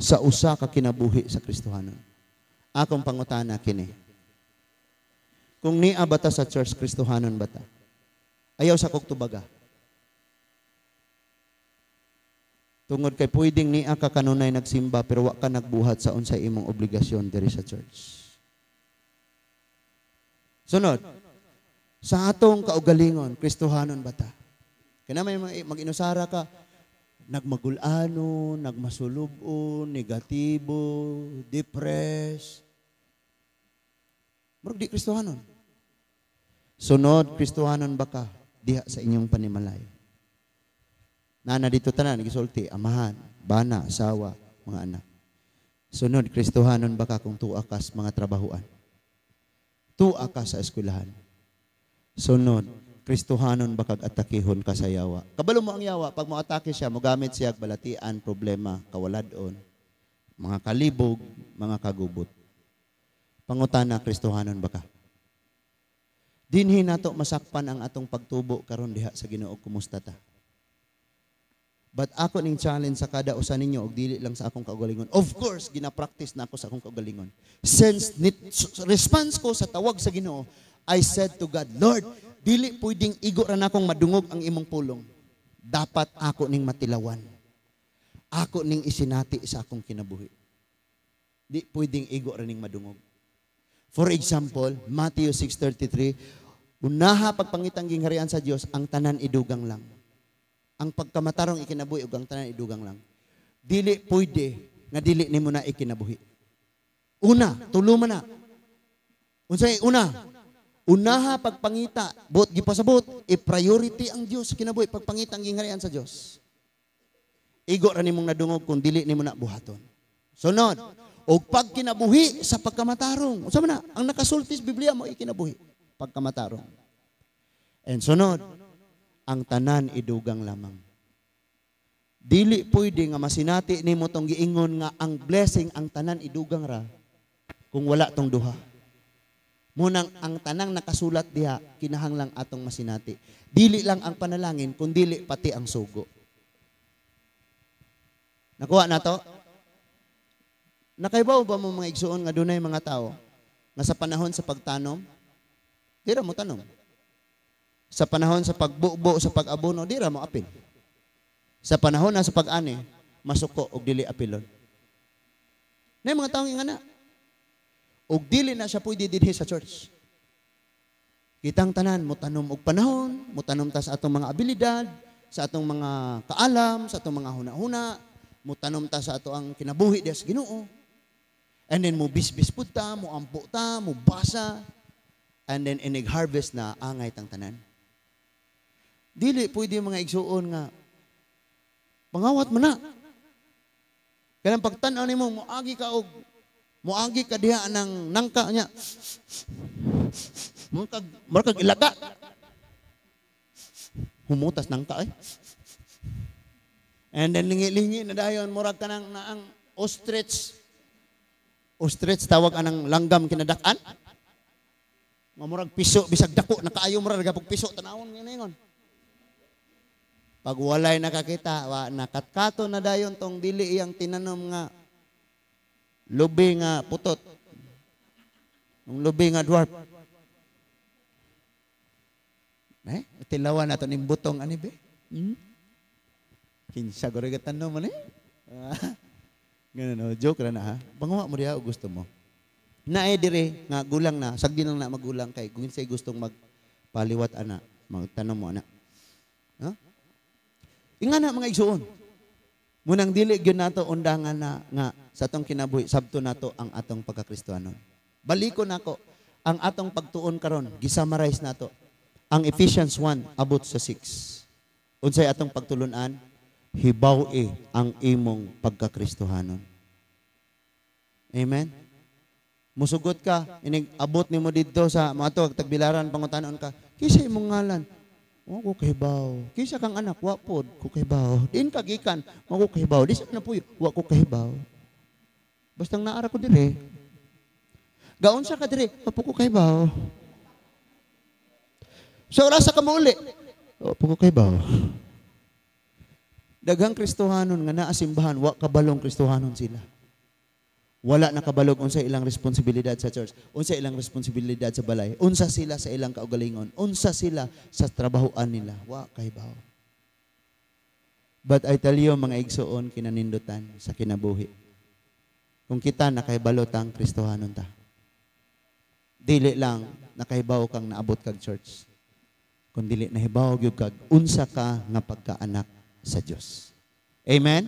sa usa ka kinabuhi sa Kristohanon. Akong pangutana kini. Kung niya bata sa church, Kristohanon bata? Ayaw sa kog tubaga. Tungod kay pwedeng niya ka kanunay nagsimba pero wa ka nagbuhat sa unsay imong obligasyon diri sa church. Sunod, sa atong kaugalingon, Kristohanon bata? Kaya may mag-inusara ka, nagmagulano, nagmasulubon, negatibo, depressed. Murag di Kristohanon. Sunod, Kristohanon ba ka diha sa inyong panimalay? Nana dito tanan, gisulti, amahan, bana, asawa, mga anak. Sunod, Kristohanon ba ka kung tuwa ka sa mga trabahuan? Tuwa ka sa eskwelahan. Sunod, Kristohanon ba kag atakihon ka sa yawa? Kabalo mo ang yawa, pag mo atake siya, mogamit siya balatian, problema, kawaladon, mga kalibog, mga kagubot. Pangutana, Kristohanon ba ka? Dinhi nato masakpan ang atong pagtubo karon diha sa Ginoo, kumusta ta? But ako ning challenge sa kada usa ninyo og dili lang sa akong kaugalingon. Of course, gina-practice na ako sa akong kaugalingon. Since response ko sa tawag sa Ginoo, I said to God, "Lord, dili pwedeng igo ra nakong madungog ang imong pulong. Dapat ako ning matilawan. Ako ning isinati sa akong kinabuhi." Di pwedeng igo ra ning madungog. For example, Matthew 6:33, unaha pagpangitang gingharian sa Dios, ang tanan idugang lang. Ang pagkamatarong ikinabuhi ug ang tanan idugang lang. Dili pwede nga dili nimo na ikinabuhi. Una, tulo man na. Unsay una? Unaha pagpangita, buot gipasabot, i-priority ang Dios sa kinabuhi, pagpangita ang gingharian sa Dios. Igo ra nimong nadungog kung dili nimo na buhaton. Sunod, og pagkinabuhi sa pagkamatarong. Unsa man na? Ang nakasulti sa Biblia mo ikinabuhi, pagkamatarong. And sunod, ang tanan idugang lamang. Dili pwede nga masinati nimo tong giingon nga ang blessing ang tanan idugang ra kung wala tong duha. Munang ang tanang nakasulat diha kinahanglang atong masinati. Dili lang ang panalangin kun dili pati ang sugo. Nakuha na to? Nakaibaw ba mo, mga igsuon, nga dunay mga tao nga sa panahon sa pagtanom, di ra mo tanom? Sa panahon sa pagbubo, sa pag-abono, di ra mo apil. Sa panahon na sa pag-ani, masuko og dili apilon. Na mga taong ingana. Og dili na siya pwede dinhi sa church. Kitang tanan, mo tanom og panahon, mo tanom ta sa atong mga abilidad, sa atong mga kaalam, sa atong mga huna-huna, mo tanom ta sa ato ang kinabuhi diya sa Ginoo. And then mo bisbis pud ta, mo ampo ta, mo basa, and then inig harvest na, angay tang tanan. Dili pwede, mga igsuon, nga pangawat mo na. Kaya pagtan-aw nimo, moagi ka diha ng nangka niya. Murag ilaga. Humutas nangka eh. And then lingi-lingi na dayon, murag ka nang naang ostrich. Ostrich tawag anang langgam kinadak-an. Nga murag piso bisag dako na kaayo, murag gapog piso tanawon nga. Pag walay nakakita, wa nakatkato na dayon tong dili iyang tinanom nga lubi nga putot. Ng lubi nga dwarf. Eh, tilawan nato ning butong ani be. Kinsa guro gatanom man eh. Ganun, oh, joke ra na ha. Panguha mo diha og gusto mo. Nae dire nga gulang na, sagdi lang na magulang kay kung kinsay gustong magpaliwat ana, magtanom mo ana. Ha? Ingana, mga igsuon. Munang dili gyud nato undangan na nga sa atong kinabuhi sabto nato ang atong pagkakristohanon. Baliko nako ang atong pagtuon karon, gisummarize nato. Ang Ephesians 1 abot sa 6. Unsay atong pagtulunan? Hibaw-i ang imong pagkakristohanon. Amen? Musugot ka, inig abot nimo didto sa mga to, tagbilaran, pangutanon ka, "Kinsa imong ngalan?" "Wa ko kahibaw." "Kinsa kang anak?" "Wa pod ko kahibaw." "Diin ka gikan?" "Wa ko kahibaw." "Di sa napuyo?" "Wa ko kahibaw. Basta naara ko dire." "Gaunsa ka dire?" "Wa ko kahibaw." "So asa ka mouli?" "Wa ko kahibaw." Daghang Kristohanon nga naa simbahan, wa kabalong Kristohanon sila. Wala nakabalog unsa ilang responsibilidad sa church, unsa ilang responsibilidad sa balay, unsa sila sa ilang kaugalingon, unsa sila sa trabahoan nila. Wa kahibaw. But I tell you, mga igsuon, kinanindutan sa kinabuhi. Kung kita nakahibalo tang Kristohanon ta. Dili lang nakahibaw kang naabot kag church. Kung dili nahibaw gyud kag unsa ka nga pagkaanak sa Dios. Amen?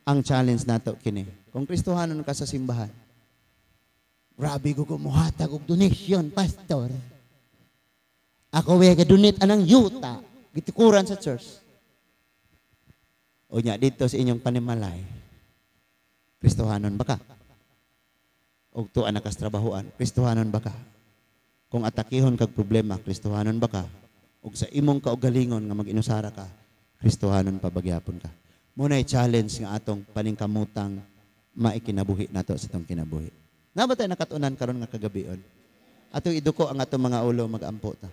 Ang challenge nato kini. Kung Kristohanon ka sa simbahan, "Grabe ko kumuhatag og donation, pastor. Ako way ga-donate anang yuta, gitikuran sa church." O nya dito sa inyong panimalay, Kristohanon ba ka? Og tuwa na kas trabahoan, Kristohanon ba ka? Kung atakihon kag problema, Kristohanon ba ka? Og sa imong kaugalingon nga mag-inusara ka, Kristohanon pa ba gyapon ka? Muna'y challenge nga atong paningkamutang maikinabuhi nato sa itong kinabuhi. Naa ba tayo nakatunan karon nga kagabion? Atong iduko ang atong mga ulo, mag-ampo ta.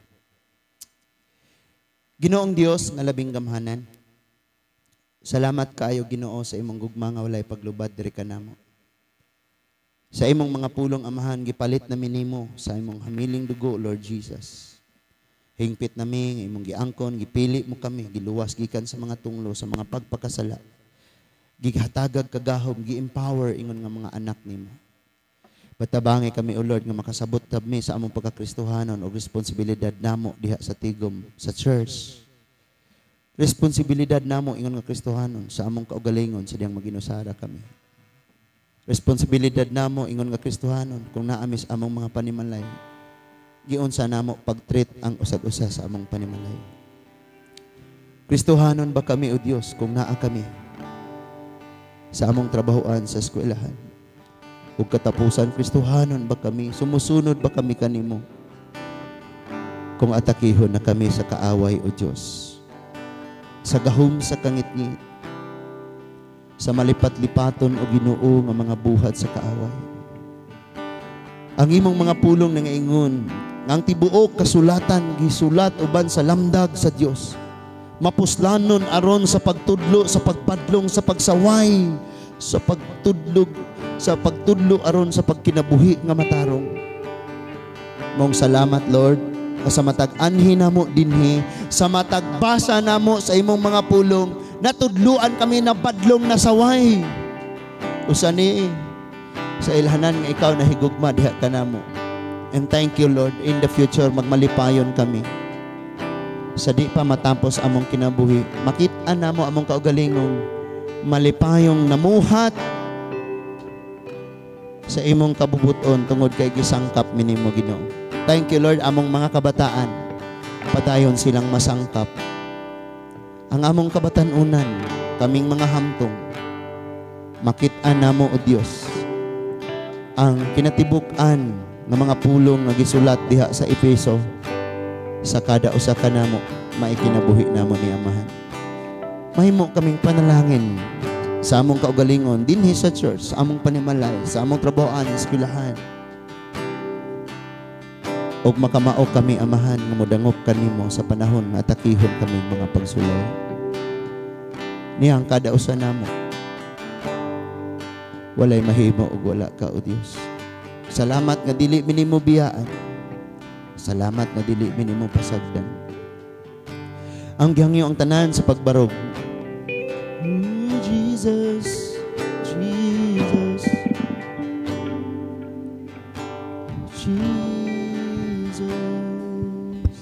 Ginoong Dios nga labing gamhanan, Salamat kaayo, Ginoo, sa imong gugma nga walay paglubad diri kanamo. Sa imong mga pulong, Amahan, gipalit nami nimo sa imong hamiling dugo, Lord Jesus. Hingpit nami nga imong giangkon, gipili mo kami, giluwas gikan sa mga tunglo, sa mga pagpakasala. Gihatagag kagahom, gi-empower ingon nga mga anak nimo. Patabangi kami, O Lord, nga makasabot kami sa among pagkakristohanon o responsibilidad namo diha sa tigom, sa church. Responsibilidad namo ingon nga Kristohanon sa among kaugalingon sa diyang maginusara kami. Responsibilidad namo ingon nga Kristohanon kung naa mi sa among mga panimalay. Giunsa namo pag-treat ang usag-usa sa among panimalay. Kristohanon ba kami, O Dios, kung naa kami sa among trabahoan sa eskwelahan? Ug katapusan, Kristohanon ba kami? Sumusunod ba kami kanimo? Kung atakihon na kami sa kaaway, O Dios, sa gahom sa kangitngit, sa malipat-lipaton o Ginoo nga mga buhat sa kaaway. Ang imong mga pulong nangaingon nga ang tibuok kasulatan gisulat uban sa lamdag sa Dios. Mapuslanon aron sa pagtudlo, sa pagpadlong, sa pagsaway, sa pagtudlog, sa pagtudlo aron sa pagkinabuhi nga matarong. Mong salamat, Lord, sa matag anhi namo dinhi, sa matag basa namo sa imong mga pulong, natudluan kami na badlong na saway. Usa ni sa ilhanan nga ikaw nahigugma diha kanamo. And thank you, Lord, in the future magmalipayon kami. Sa di pa matapos among kinabuhi, makit-an namo among kaugalingong malipayong namuhat sa imong kabubuton tungod kay gisangkap minimo, Ginoo. Thank you, Lord, among mga kabataan padayon silang masangkap. Ang among kabatanunan, kaming mga hamtong, makit-an namo, O Dios, ang kinatibuk-an nga mga pulong nga gisulat diha sa Efeso sa kada usa ka namo maikinabuhi namo ni Amahan. Mahimo kaming panalangin sa among kaugalingon dinhi sa church, sa among panimalay, sa among trabahoan, eskwelahan. Ug makamao kami, Amahan, nga modangop kanimo sa panahon nga atakihon kami mga pagsulay. Niyang kada usa namo walay mahimo ug wala ka, O Dios. Salamat nga dili mi nimo biyaan. Salamat nga dili mi nimo pasagdan. Ang gihangyo ang tanan sa pagbarog. Oh, Jesus, Jesus.